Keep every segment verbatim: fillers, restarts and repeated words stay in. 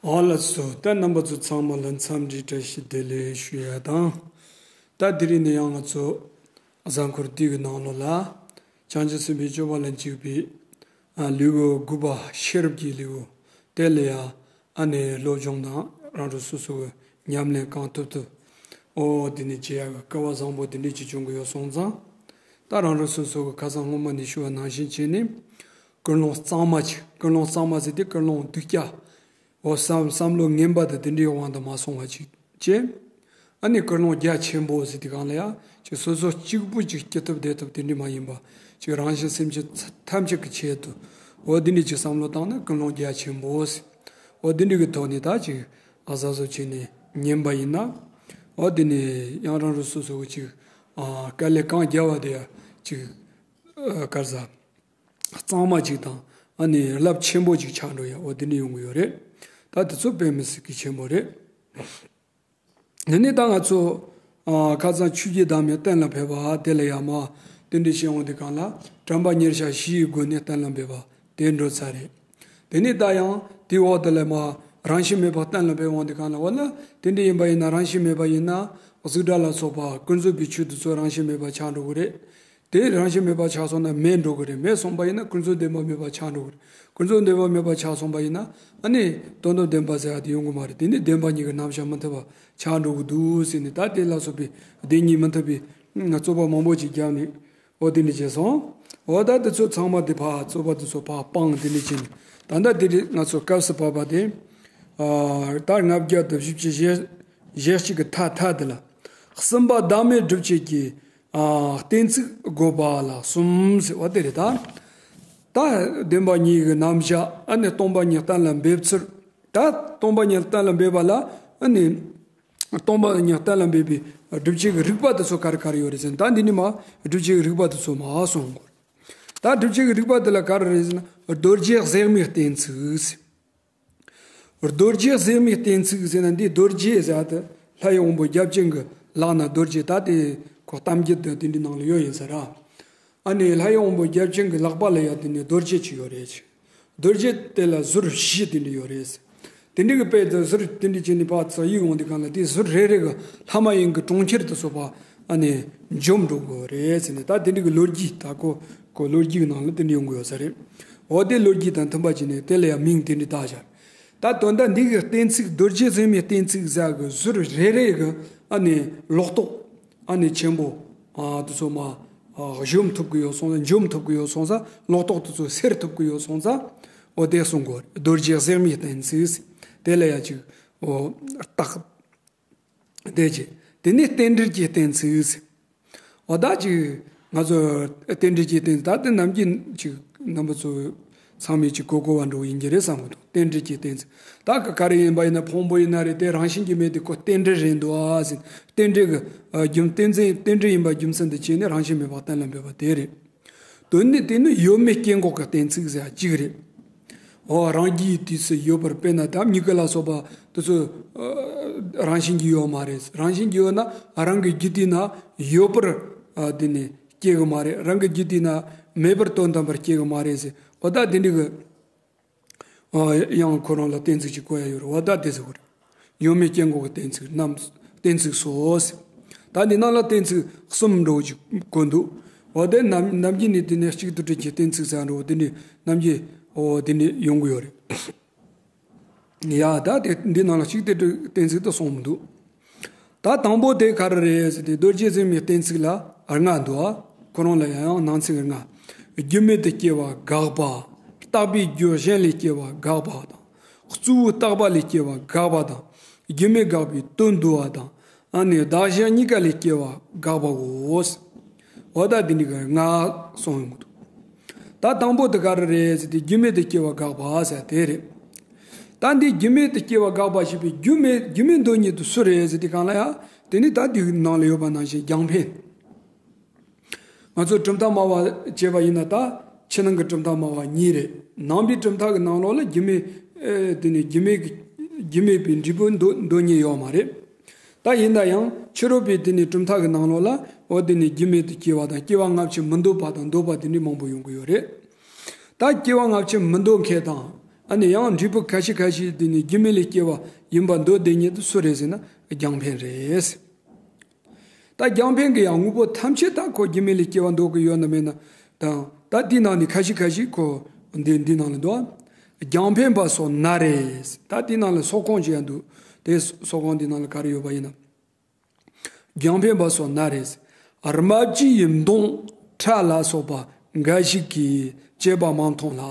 ཨ་ལགས་སོ། ད་རྣམ་པ་ཚོ་ཚང་མ་ལ་འཚམས་འདྲི་བཀྲ་ཤིས་བདེ་ལེགས་ཞུ་ཡ་དང་། ད་དེ་རིང་ནས་ཡང་ང་ཚོ་གཟའ་འཁོར་འདི་གི་ནང་ལོགས་ལ་བྱང་ཆུབ་སེམས་དཔའི་སྤྱོད་པ་ལ་འཇུག་པའི་ཨ་ལེའུ་དགུ་པ་ཤེས་རབ་ཀྱི་ལེའུ་དེ་ལ་ཡ་ཨ་ནི་སློབ་སྦྱོང་དང་རང་རང་སོ་སོ་གི་ཉམས་ལེན་གང་ཐུབ་ཐུབ་ཨོ་དེ་ནས་བྱེད་ཡ་གི་སྐལ་བ་བཟང་པོ་དེ་འདྲས་ཅིག་བྱུང་གི་ཡོད་སོང་ཙང་། ད་རང་རང་སོ་སོ་གི་ཁ་སང་སྔོན་མ་ནས་ཞུ་བ་ནང་བཞིན་བྱས་ནས་ཀུན་སློང་གཙང་མ་ཅིག་ཀུན་སློང་གཙང་མ་ཟེར་དེ་ཀུན་སློང་སྡུག་ཅག་འོ་བསམ་བསམ་བློ་ངན་པ་དང་དེ་འདྲའི་དབང་དུ་མ་སོང་བ་ཅིག་བྱས། ཨ་ནི་ཀུན་སློང་རྒྱ་ཆེན་པོ་ཟེར་དེ་གང་ལ་ཡ་ཅིག་སོ་སོ་གཅིག་པུ་ཅིག་སྐྱིད་ཐབས་བདེ་ཐབས་དེ་འདྲ་མ་ཡིན་པ་ཅིག་རང་གཞན་སེམས་ཅན་ཐམས་ཅད་ཀྱི་ཆེད་དུ་འོ་དེ་འདྲའི་ཅིག་བསམ་བློ་བཏང་ན་ཀུན་སློང་རྒྱ་ཆེན་པོ་ཟེར། འོ་དེ་འདྲའི་གི་ཐོག་ནས་ད་ཅིག་ཨ་གཟབ་གཟབ་བྱས་ནས་ཉན་པ་ཡིན་ན། འོ་དེ་ནས་ཡང་རང་རང་སོ་སོ་གི་ཅིག་ཨ་དཀའ་ལས་གང་རྒྱབ་པ་དེ་ཡ་ཅིག་ཨ་ག་རེ་ཟ། གཙང་མ་ཅིག་དང་ཨ་ནི་རླབས་ཆེན་པོ་ཅིག་ཆགས་འགྲོ་ཡ་འོ་དེ་འདྲ་ཡོང་གི་ཡོད་རེད། ད་དེ་ཚོ་དཔེ་མི་སྲིད་ཀྱི་ཆེན་པོ་རེད། དེ་ནས་ད་ང་ཚོ་ཨ་ཁ་སང་ཆོས་བརྒྱད་དམ་ཡང་གཏན་ལ་ཕེབས་པ་དེ་ལ་ཡ་མ་དེ་འདྲ་བཤད་འོང་དུས་གང་ལ་དྲན་པ་ཉེར་བཞག་བཞིའི་སྒོ་ནས་གཏན་ལ་འབེབས་པ་དེ་འགྲོ་ཚར་རེད། དེ་ནས་ད་ཡང་དེའི་འོག་དེ་ལ་མ་རང་བཞིན་མེད་པ་གཏན་ལ་འབེབས་འོང་དུས་གང་ལ་འོ་ན་དེ་འདྲ་ཡིན་པ་ཡིན་ན་རང་བཞིན་མེད་པ་ཡིན་ན་གཟུགས་སྒྲ་ལ་སོགས་པ་ཀུན་རྫོབ་པའི་ཆོས་དེ་ཚོ་རང་བཞིན་མེད་པ་ཆགས་འགྲོ་གི་རེད། དེ་རང་བཞིན་མེད་པ་ཆགས་སོང་ན་མེད་འགྲོ་གི་རེད། མེད་སོང་པ་ཡིན་ན་ཀུན་རྫོབ་བདེན་པ་མེད་པ་ཆགས་འགྲོ་གི་རེད། ཀུན་རྫོབ་བདེན་པ་མེད་པ་ཆགས་སོང་པ་ཡིན་ན་ཨ་ནི་དོན་དམ་བདེན་པ་ཟེར་ཡ་དེ་ཡོང་གི་མ་རེད། དེ་ནི་བདེན་པ་གཉིས་ཀྱི་རྣམ་གཞག་མི་མཐུན་པ་ཆགས་འགྲོ་གི་འདུག་ཟེར་ནས་ད་དེ་ལ་སོགས་པའི་བདེན་གཉིས་མི་མཐུན་པའི་རྩོད་པ་མང་པོ་ཅིག་བརྒྱབ་ནས་འོ་དེ་འདྲ་བྱས་སོང་། འོ་ད་དེ་ཚོ་ཚང་མ་དེ་ཕར་རྩོད་པ་དེ་ཚོ་ཕར་སྤངས་དེ་འདྲ་བྱས་ནས་ད་ལྟ་དེ་རིང་ང་ཚོ་སྐབས་སུ་བབས་པ་དེ་ཨ་ད་ལྔ་བརྒྱ་དང་བཞི་བཅུ་ཞེ་གཅིག་གི་མཐའ་མཐའ་དེ་ལ་གསུམ་པ་བདག་མེད་སྒྲུབ་བྱེད་ཀྱི་ཨ་གཏན་ཚིགས་དགོས་པ་ལ་གསུམ་ཟེར་བ་དེ་རེད་ད། ད་བདེན་པ་གཉིས་ཀྱི་རྣམ་གཞག་ཨ་ནི་སྟོང་པ་ཉིད་གཏན་ལ་འབེབས་ཚུལ། ད་སྟོང་པ་ཉིད་གཏན་ལ་འབེབས་པ་ལ་ཨ་ནི་སྟོང་པ་ཉིད་གཏན་ལ་འབེབས་པའི་སྒྲུབ་བྱེད་ཀྱི་རིགས་པ་དེ་ཚོ་ག་རེ་ག་རེ་ཡོད་རེད་ཟེར་ན་ད་འདི་ནི་མ་སྒྲུབ་བྱེད་ཀྱི་རིགས་པ་དེ་ཚོ་མ་གསུངས་གོ། ད་སྒྲུབ་བྱེད་ཀྱི་རིགས་པ་དེ་ལ་ག་རེ་རེད་ཟེར་ན་རྡོ་རྗེ་གཟེགས་མའི་གཏན་ཚིགས་ཟེར། རྡོ་རྗེ་གཟེགས་མའི་གཏན་ཚིགས་ཟེར་ན་འདི་རྡོ་རྗེ་ཟེར་ཏེ་ལྷ་ཡི་དབང་པོ་བརྒྱ་བྱིན་གྱི་ལག་ན་རྡོ་རྗེ་ད་དེ་ཁོ་གཏམ་རྒྱུད་དུ་དེ་འདྲའི་ནང་ལ་ཡོད་ཡིན་ས་ར། ཨ་ནི་ལྷ་ཡི་དབང་པོ་བརྒྱ་བྱིན་གྱི་ལག་པ་ལ་ཡ་དེ་ནི་རྡོ་རྗེ་ཅིག་ཡོད་རེད། རྡོ་རྗེ་དེ་ལ་ཟུར་བཞི་དེ་འདྲ་ཡོད་རེད། དེ་འདྲ་གི་དཔེ་དེ་ཟུར་དེ་འདྲ་བྱས་ནས་ཕར་ཚུར་གཡུག་འོང་དུས་གང་ལ་དེ་ཟུར་རེ་རེ་གི་ལྷ་མ་ཡིན་གྱི་གྲོང་ཁྱེར་དུ་སོགས་པ་ཨ་ནི་འཇོམས་འགྲོ་དགོས་རེད་ཟེར་ནས་ད་དེ་འདྲ་གི་ལོ་རྒྱུས་ད་ཁོ་ཁོ་ལོ་རྒྱུས་ཀྱི་ནང་ལ་དེ་འདྲ་ཡོང་གི་ཡོད་ས་རེད། འོ་དེ་ལོ་རྒྱུས་དང་མཐུན་པ་བྱས་ནས་དེ་ལ་ཡང་མིང་དེ་འདྲ་བཏགས་བཞག་ད་དོན་དག་འདི་གི་གཏན་ཚིགས་རྡོ་རྗེ་གཟེགས་མའི་གཏན་ཚིགས་ཟེར་གི་ཟུར་རེ་རེ་གི་ཨ་ནི་ལོག་རྟོག་ཨ་ནི་ཆེན་པོ་ཨ་དེ་ཚོ་མ་ཨ་གཞོམ་ཐུབ་གི་ཡོད་སོང་ཙང་འཇོམས་ཐུབ་གི་ཡོད་སོང་ཙང་ལོག་རྟོག་དེ་ཚོ་སེལ་ཐུབ་གི་ཡོད་སོང་ཙང་འོ་དེ་གསུང་གོ་རྡོ་རྗེ་གཟེགས་མའི་གཏན་ཚིགས་དེ་ལ་ཡ་ཅིག་འོ་རྟགས་དེ་ཅི། དེ་ནས་རྟེན་འབྲེལ་གྱི་གཏན་ཚིགས། འོ་ད་ཅིག་ང་ཚོ་རྟེན་འབྲེལ་གྱི་གཏན་ཚིགས་ད་དེ་ནམ་རྒྱུན་ཅིག་རྣམ་པ་ཚོ་ཚང་མས་ཅིག་གོ་གོ་བ་འགྲོ་ཡིན་གྱི་རེད་བསམ་གི་འདུག་རྟེན་འབྲེལ་གྱི་གཏན་ཚིགས་ད་ག་ག་རེ་ཡིན་པ་ཡིན་ན་ཕུང་པོ་ཡིན་ན་རེད་དེ་རང་བཞིན་གྱིས་མེད་དེ་ཁོ་རྟེན་འབྲེལ་རེད་འདུག་ཨ་ཟེར་རྟེན་འབྲེལ་གྱི་རྒྱུ་རྟེན་འབྲེལ་རྟེན་འབྲེལ་ཡིན་པ་རྒྱུ་མཚན་དུ་བྱས་ནས་རང་བཞིན་མེད་པ་གཏན་ལ་འབེབས་པ་དེ་རེད། དོན་ནི་དེ་ནི་ཡོད་མེད་སྐྱེ་འགོག་གི་གཏན་ཚིགས་ཟེར་ཡ་གཅིག་རེད། འོ་རང་རྒྱུའི་དུས་སུ་ཡོད་པར་དཔེར་ན་ད་མྱུ་གུ་ལ་སོགས་པ་དེ་ཚོ་ཨ་རང་བཞིན་གྱིས་ཡོད་མ་རེད། རང་བཞིན་གྱིས་ཡོད་ན་རང་གི་རྒྱུད་དེ་ན་ཡོད་པར་ཨ་དེ་ནི་སྐྱེ་གི་མ་རེད། རང་གི་རྒྱུད་དེ་ན་མེད་པར་དོན་དམ་པར་སྐྱེ་གི་མ་རེད་ཟེར། འོ་ད་དེ་འདྲ་གི་ཨ་ཡང་ཁོ་རང་ལ་གཏན་ཚིགས་ཅིག་བཀོད་ཡ་ཡོད་རེད། འོ་ད་དེ་ཟེར་བ་རེད། ཡོད་མེད་སྐྱེ་འགོག་གི་གཏན་ཚིགས་རྣམས་གཏན་ཚིགས་སོ། ད་འདི་ནང་ལ་གཏན་ཚིགས་གསུམ་འདྲ་བོ་ཅིག་བཀོད་འདུག་འོ་དེ་ནམ་ནམ་རྒྱུན་ནས་དེ་ནས་གཅིག་ཏུ་སྒྲིལ་གྱི་གཏན་ཚིགས་ཟེར་འདྲ་བོ་དེ་འདྲའི་ནམ་རྒྱུན་འོ་དེ་འདྲའི་ཡོང་གི་ཡོད་རེད། ཡ་ད་དེ་འདི་ནང་ལ་གཅིག་ཏུ་སྒྲིལ་གཏན་ཚིགས་དུ་སོང་མི་འདུག་ད་དང་པོ་དེ་ག་རེ་རེད་ཟེར་ཏེ་རྡོ་རྗེ་གཟེགས་མའི་གཏན་ཚིགས་ལ་ལྔ་འདུག་ཁོ་རང་ལ་ཡང་ནང་ཚིག་ལྔ། རྒྱུ་མེད་དུ་སྐྱེ་བ་དགག་པ། རྟག་པའི་རྒྱུ་གཞན་ལས་སྐྱེ་བ་དགག་པ་དང་། གཙོ་བོའི་རྟག་པ་ལས་སྐྱེ་བ་དགག་པ་དང་། རྒྱུ་མེད་དགག་པའི་དོན་བསྡུ་བ་དང་། ཨ་ནི་བདག་གཞན་གཉིས་ཀ་ལས་སྐྱེ་བ་དགག་པའོ། འོ་ད་འདི་འདྲ་གི་ལྔ་གསུངས་ཡོང་གི་འདུག་ད་དང་པོ་དེ་ག་རེ་རེད་ཟེར་ཏེ་རྒྱུ་མེད་དུ་སྐྱེ་བ་དགག་པ་ཟེར་དེ་རེད། ད་འདི་རྒྱུ་མེད་དུ་སྐྱེ་བ་དགག་པ་ཞེས་པའི་རྒྱུ་མེད་རྒྱུ་མེད་མདོ་ཉིད་དུ་སུ་རེད་ཟེར་ཏེ་གང་ལ་ཡང་དེ་ནི་ད་འདི་ནང་ལ་ཡོད་པ་ནང་བཞིན་རྒྱང་འཕེན། ང་ཚོ་གྲུབ་མཐའ་སྨྲ་བ་བྱས་པ་ཡིན་ན་ད་ཕྱི་ནང་གི་གྲུབ་མཐའ་སྨྲ་བ་གཉིས་རེད། ནང་པའི་གྲུབ་མཐའ་གི་ནང་ལོགས་ལ་རྒྱུ་མེད་ཨེ་དེ་ནི་རྒྱུ་མེད་ཀྱི་རྒྱུ་མེད་པའི་འབྲས་བུ་མདོ་མདོ་ཉིད་ཡོད་མ་རེད། ད་ཡིན་ན་ཡང་ཕྱི་རོལ་པའི་དེ་ནི་གྲུབ་མཐའ་གི་ནང་ལོགས་ལ་འོ་དེ་ནི་རྒྱུ་མེད་དུ་སྐྱེ་བ་དང་སྐྱེ་བ་སྔ་ཕྱི་མི་འདོད་པ་དང་འདོད་པ་དེ་འདྲའི་མང་པོ་ཡོང་གི་ཡོད་རེད། ད་སྐྱེ་བ་སྔ་ཕྱི་མི་འདོད་མཁན་དང་ ཨ་ནི་ཡང་འབྲས་བུ་ཁ་ཤས་ཁ་ཤས་དེ་ནི་རྒྱུ་མེད་ལས་སྐྱེ་བ་ཡིན་པར་འདོད་དེ་ཉིད་དུ་སུ་རེད་ཟེར་ན་རྒྱང་འཕེན་རེད། ད་རྒྱང་འཕེན་གྱི་ཡང་དངོས་པོ་ཐམས་ཅད་ད་ཁོ་རྒྱུ་མེད་ལས་སྐྱེ་བ་འདོད་ཀྱི་ཡོད་ན་མེད་ན་དང་། ད་དེའི་ནང་ནས་ཁ་ཤས་ཁ་ཤས་ཁོ་འདི་འདི་ནང་ལ་འདུག་རྒྱང་འཕེན་པ་སོགས་ན་རེ། ད་དེའི་ནང་ལ་སོགས་གང་ཅི་ཡང་འདུག་དེ་སོགས་གང་འདི་ནང་ལ་ག་རེ་ཡོད་པ་ཡིན་ན། རྒྱང་འཕེན་པ་སོགས་ན་རེ། རྨ་བྱའི་མདོངས་ཁྲ་ལ་སོགས་པ་འགའ་ཞིག་གིས་བྱེད་པ་མང་མཐོང་ལ།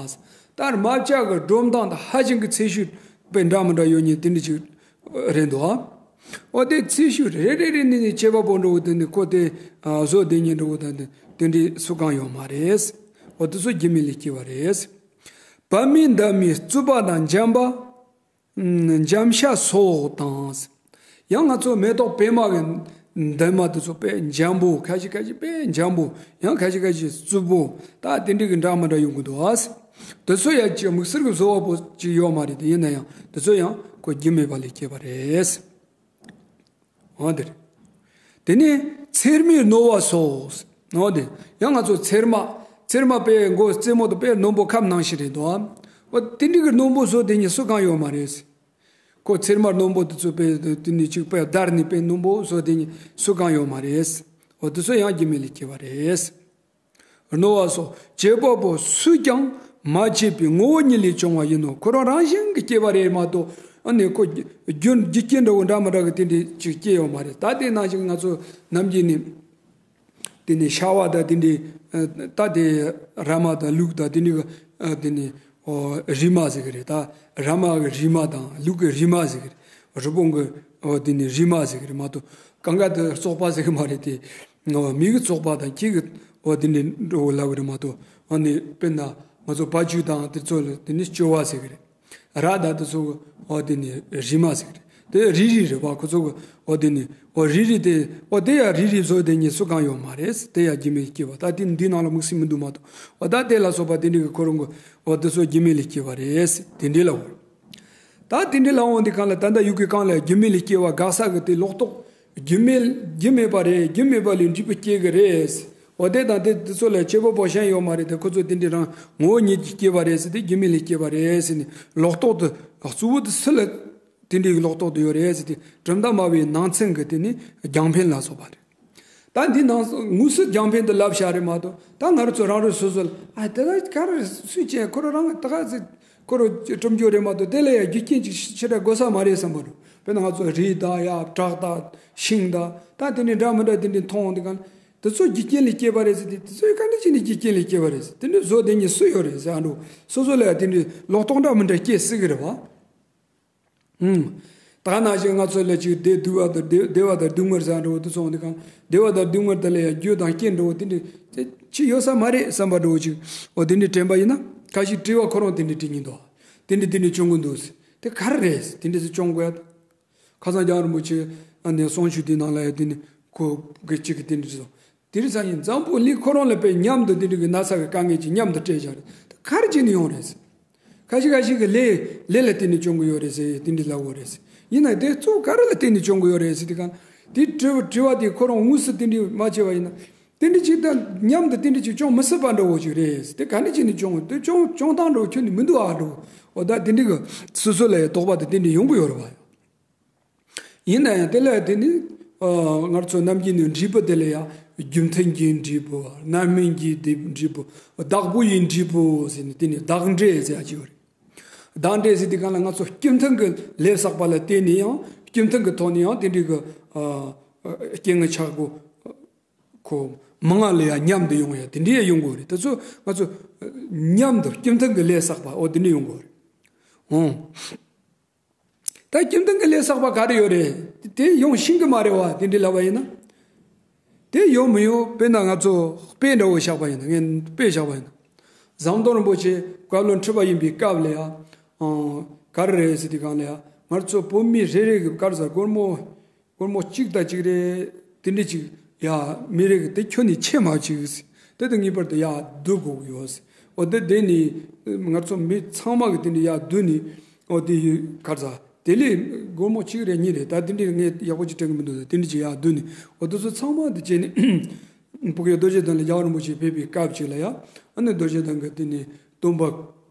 ད་རྨ་བྱ་གི་སྒྲོམ་མདོངས་དང་ཧ་ཅང་གི་ཚད་ཤུགས་དཔེ་འདྲ་མི་འདྲ་ཡོད་མཁན་དེ་འདྲ་ཅིག་རེད་འདུག་འོ་དེ་ཚད་ཤུགས་རེ་རེ་རེ་ནས་ནས་བྱེད་པ་པོ་འདྲ་བོ་དེ་ནི་ཁོ་དེ་བཟོ་དེ་ཉིད་འདྲ་བོ་དང་དེ་འདྲའི་སུ་གང་ཡོད་མ་རེད། འོ་དེ་ཚོ་རྒྱུ་མེད་ལས་སྐྱེ་བ་རེད། བ་མེན་འདབ་མའི་རྩུབ་པ་དང་འཇམ་པ། འཇམ་ཤ་སོགས་དང་། ཡང་ང་ཚོ་མེ་ཏོག་པད་མ་གི་འདབ་མ་དེ་ཚོ་དཔེ་འཇམ་པོ། ཁ་ཤས་ཁ་ཤས་དཔེ་འཇམ་པོ། ཡང་ཁ་ཤས་ཁ་ཤས་རྩུབ་པོ། ད་དེ་འདྲ་གི་འདྲ་མི་འདྲ་ཡོང་གི་འདུག་ཨ། དེ་ཚོ་ཡང་ཅིག་དམིགས་བསལ་གྱི་བཟོ་བ་པོ་ཅིག་ཡོད་མ་རེད། དེ་ཡིན་ན་ཡང་དེ་ཚོ་ཡང་ཁོ་རྒྱུ་མེད་པ་ལས་སྐྱེས་པ་རེད། འོ་དེ་རེད། དེ་ནས་ཚེར་མའི་རྣོ་བ་སོགས། འོ་དེ་ཡང་ང་ཚོ་ཚེར་མ། ཚེར་མ་དཔེ་མགོ་རྩེ་མོ་དང་དཔེ་རྣོན་པོ་ཁབ་ནང་བཞིན་རེད་འདུག་ཨ། འོ་དེ་འདྲ་གི་རྣོན་པོ་བཟོ་དེ་ཉིད་སུ་གང་ཡོད་མ་རེད། ཁོ་ཚེར་མ་རྣོན་པོ་དེ་ཚོ་དཔེ་དེ་ནི་གཅིག་དཔེ་བརྡར་ནས་དཔེ་རྣོན་པོ་བཟོ་དེ་ཉིད་སུ་གང་ཡོད་མ་རེད། འོ་དེ་ཚོ་ཡང་རྒྱུ་མེད་ལས་སྐྱེས་པ་རེད། རྣོ་བ་སོགས་བྱེད་པ་པོ་སུས་ཀྱང་མ་བྱས་པའི་ངོ་བོ་ཉིད་ལས་བྱུང་བ་ཡིན་ནོ། ཁོ་རང་རང་བཞིན་གྱིས་སྐྱེས་པ་རེད་མ་གཏོགས། ཨ་ནི་ཁོ་རྒྱུ་རྒྱུ་རྐྱེན་འདྲ་བོ་འདྲ་མི་འདྲ་གི་དེ་འདྲ་ཅིག་སྐྱེས་ཡོད་མ་རེད། ད་དེ་ནང་བཞིན་ང་ཚོ་ནམ་རྒྱུན་ནས་དེ་ནས་ཤ་བ་དང་དེ་འདྲའི་ད་དེ་ར་མ་དང་ལུག་དང་དེ་འདྲའི་གི་དེ་ནས་རིལ་མ་ཟེར་གི་རེད། ད་ར་མ་གི་རིལ་མ་དང་ལུག་གི་རིལ་མ་ཟེར་གི་རེད། རི་བོང་གི་དེ་ནས་རིལ་མ་ཟེར་གི་རེད་མ་གཏོགས། གང་ག་དེ་བཙོག་པ་ཟེར་གི་མ་རེད་དེ། མི་གི་བཙོག་པ་དང་ཁྱི་གི་འོ་དེ་འདྲའི་འགྲོ་བ་ལབ་གི་རེད་མ་གཏོགས། ཨ་ནི་དཔེར་ན་ང་ཚོ་བ་ཕྱུགས་དང་དེ་ཚོ་ལ་དེ་ནི་ཅོ་བ་ཟེར་གི་རེད། ར་དང་དེ་ཚོ་གི་འོ་དེ་ནི་རིལ་མ་ཟེར་གི་རེད། དེ་རིལ་རིལ་རེད་བ། ཁོ་ཚོ་གི་འོ་དེ་ནི་འོ་རིལ་རིལ་དེ་འོ་དེ་ཡང་རིལ་རིལ་བཟོ་དེ་ཉིད་སུ་གང་ཡོད་མ་རེད། དེ་ཡང་རྒྱུ་མེད་སྐྱེ་བ། ད་དེ་འདི་ནང་ལ་དམིགས་བསལ་མི་འདུག་མ་གཏོགས། འོ་ད་དེ་ལ་སོགས་པ་དེ་འདྲའི་གི་ཁོ་རང་གི་འོ་དེ་ཚོ་རྒྱུ་མེད་ལས་སྐྱེ་བ་རེད། དེ་འདྲའི་ལ་འོ། ད་དེ་འདྲའི་ལ་འོང་དེ་གང་ལ་ད་ལྟ་ཡུལ་གྱི་གང་ལ་རྒྱུ་མེད་ལས་སྐྱེ་བ་དགག་ས་གི་དེ་ལོག་རྟོག་རྒྱུ་མེད་རྒྱུ་མེད་པ་རེད། རྒྱུ་མེད་པ་ལས་འབྲས་བུ་སྐྱེ་གི་རེད། འོ་དེ་དང་དེ་དེ་ཚོ་ལ་སྐྱེ་བོ་པོ་གཞན་ཡོད་མ་རེད། དེ་ཁོ་ཚོ་དེ་འདྲའི་རང་ངོ་བོ་ཉིད་ཀྱིས་སྐྱེ་བ་རེད་ཟེར། དེ་རྒྱུ་མེད་ལས་སྐྱེ་བ་རེད་ཟེར་ནས་ལོག་རྟོག་དེ་གཙོ་བོ་དེ་སུ་ལ་དེ་འདྲའི་ལོག་རྟོག་དེ་ཡོད་རེད་ཟེར། དེ་གྲུབ་མཐའ་སྨྲ་བའི་ནང་ཚན་གྱི་དེ་ནི་རྒྱང་འཕེན་ལ་སོགས་པ་རེད། ད་འདི་ནང་དངོས་སུ་རྒྱང་འཕེན་དུ་ལབ་བཞག་རེད་མ་གཏོགས། ད་ང་རང་ཚོ་རང་རེ་སོ་སོ་ལ་ཨ་དེ་ད་ག་རེ་སུས་བྱས་ཁོ་རང་རང་ད་ག་ཚོད་ཁོ་རང་གྲུབ་རྒྱུ་རེད་མ་གཏོགས། དེ་ལ་ཡང་རྒྱུ་རྐྱེན་ཅིག་ཞེ་དྲག་དགོས་ས་མ་རེད་བསམ་པ་རེད། དཔེར་ན་ང་ཚོ་རི་དང་ཡ་བྲག་དང་ཤིང་དང་ད་དེ་ནས་འདྲ་མི་འདྲ་དེ་འདྲའི་མཐོང་དེ་ག་དེ་ཚོ་རྒྱུ་རྐྱེན་ལས་སྐྱེས་པ་རེད་ཟེར། དེ་དེ་ཚོ་ག་འདྲ་བྱས་ནས་རྒྱུ་རྐྱེན་ལས་སྐྱེས་པ་རེད་ཟེར། དེ་འདྲའི་བཟོ་དེ་ཉིད་སུ་ཡོད་རེད་ཟེར། ཨ་འགྲོ་སོ་སོ་ལ་ཡང་དེ་འདྲའི་ལོག་རྟོག་འདྲ་མི་འདྲ་སྐྱེ་སྲིད་གི་རེད་བ། ཨུམ། ད་ག་ནང་བཞིན་ང་ཚོ་ལ་ཅིག་བདེ་སྡུག་བ་དང་བདེ་བདེ་བ་དང་སྡུག་བསྔལ་ཟེར་འགྲོ་བ་དེ་ཚོ་འོང་དུས་གང་། བདེ་བ་དང་སྡུག་བསྔལ་དེ་ལ་ཡང་རྒྱུ་དང་རྐྱེན་འགྲོ་བ་དེ་འདྲ་དེ་ཅི་ཡོད་ས་མ་རེད་བསམ་པ་འདྲ་བོ་ཅིག་འོ་དེ་འདྲ་དྲན་པ་ཡིན་ན། ཁ་ཤས་དྲི་བ་ཁོ་རང་དེ་འདྲ་དྲི་སྙིང་འདུག་དེ་འདྲ་དེ་འདྲ་བྱུང་གི་འདུག་དེ་ག་རེ་རེད། དེ་འདྲ་ཟེར་བྱུང་དགོས་ཡ། ཁ་སང་རྒྱལ་བ་རིན་པོ་ཆེ་ཨ་ནི་གསུང་ཆོས་དེ་ནང་ལ་ཡང་དེ་ནི་ཁོ་གི་གཅིག་གི་དེ་འདྲ་སོང་། དེ་རིང་སང་ཉིན་འཛམ་བུ་གླིང་ཁོ་རང་ལ་དཔེ་མཉམ་དུ་དེ་འདྲ་གི་ན་ཚ་གི་དཀའ་ངལ་གྱི་མཉམ་དུ་སྤྲད་བཞག་རེད། ད་ག་རེ་བྱས་ནས་ཡོང་རེད། ཁ་ཤས་ཁ་ཤས་ཀྱིས་ལས་ལས་ལ་བརྟེན་ནས་བྱུང་གི་ཡོད་རེད་ཟེར། དེ་འདྲ་ལབ་ཡོད་རེད་ཟེར། ཡིན་ན་དེ་གཙོ་བོ་ག་རེ་ལ་བརྟེན་ནས་བྱུང་གི་ཡོད་རེད་ཟེར་དུས་གང་། དེ་དྲི་བ་དྲི་བ་དེ་ཁོ་རང་དངོས་སུ་དེ་འདྲ་མ་བྱས་པ་ཡིན་ན། དེ་འདྲ་ཅིག་དང་མཉམ་དུ་དེ་འདྲ་ཅིག་བྱུང་མི་སྲིད་པ་འདྲ་བོ་ཅིག་རེད་ཟེར། དེ་ག་འདྲ་བྱས་ནས་བྱུང་། དེ་བྱུང་བྱུང་སྟངས་འདྲ་བོ་ཁྱོན་ནས་མི་འདུག་ཨ་འདྲ་བོ། འོ་ད་དེ་འདྲ་གི་སོ་སོ་ལ་ཡང་དོགས་པ་དེ་དེ་འདྲ་ཡོང་གི་ཡོད་རེད་བ། ཡིན་ན་ཡང་དེ་ལ་དེ་ནི་ཨ་ང་ཚོ་ནམ་རྒྱུན་ནས་འབྲས་བུ་དེ་ལ་ཡང་རྒྱུ་མཐུན་གྱི་འབྲས་བུ། རྣམ་སྨིན་གྱི་འབྲས་བུ། བདག་པོ་ཡི་འབྲས་བུ་ཟེར་ནས་དེ་ནི་བདག་འབྲས་ཟེར་ཡ་ཅིག་ཡོད་རེད། བདག་འབྲས་ཟེར་དུས་གང་ལ་ང་ཚོ་སྐྱེ་མཐུན་གྱི་ལས་བསགས་པ་ལ་བརྟེན་ནས་ཡང་སྐྱེ་མཐུན་གྱི་ཐོག་ནས་ཡང་དེ་འདྲའི་གི་ཨ་རྐྱེན་ངན་ཆག་སྒོ་ཁོ་མང་ང་ལ་ཡང་མཉམ་དུ་ཡོང་ཡ་དེ་འདྲའི་ཡང་ཡོང་གི་ཡོད་རེད། དེ་ཚོ་ང་ཚོ་མཉམ་དུ་སྐྱེ་མཐུན་གྱི་ལས་བསགས་པ་འོ་དེ་འདྲ་ཡོང་གི་ཡོད་རེད། འོང་། ད་སྐྱེ་མཐུན་གྱི་ལས་བསགས་པ་ག་རེ་ཡོད་རེད། དེ་ཡོང་ཤེས་ཀྱི་མ་རེད་བ། དེ་འདྲ་ལབ་པ་ཡིན་ན། དེ་ཡོང་མི་ཡོང་། དཔེར་ན་ང་ཚོ་དཔེ་འདྲ་བོ་བཞག་པ་ཡིན་ན། ངས་དཔེ་བཞག་པ་ཡིན་ན། ཟམ་གདོང་རིན་པོ་ཆེ་བཀའ་བློན་ཁྲི་པ་ཡིན་པའི་སྐབས་ལ་ཡ། ཨང་། ག་རེ་རེད་ཟེར་དུས་གང་ལ་ཡ། ང་ཚོ་བོད་མི་རེ་རེ་གི་ག་རེ་ཟེར། སྒོར་མོ་སྒོར་མོ་གཅིག་དང་གཅིག་རེ་དེ་འདྲ་ཅིག་ཡ་མི་རེ་གི་དེ་ཁྱོན་ནས་ཆེ་མ་ཅིག་དེ་དང་ངེས་པར་དུ་ཡར་བསྡུ་དགོས་ཀྱི་ཡོད། འོ་དེ་དེ་ནི་ང་ཚོ་མི་ཚང་མ་གི་དེ་འདྲ་ཡར་བསྡུ་ནས། འོ་དེ་ཡི་ག་རེ་ཟེར། དེ་ལས་སྒོར་མོ་གཅིག་རེ་གཉིས་རེ། ད་དེ་འདྲ་ངས་ཡག་པོ་ཅིག་དྲན་གྱི་མི་འདུག་དེ་འདྲ་ཅིག་ཡར་བསྡུ་ནས། འོ་དེ་ཚོ་ཚང་མ་དེ་བྱས་ནས་བོད་ཀྱི་རྡོ་རྗེ་གདན་ལ་རྒྱལ་བ་རིན་པོ་ཆེ་ཕེབས་པའི་སྐབས་ཅིག་ལ་ཡ། ཨ་ནི་རྡོ་རྗེ་གདན་གྱི་དེ་ནས་སྟོན་པ་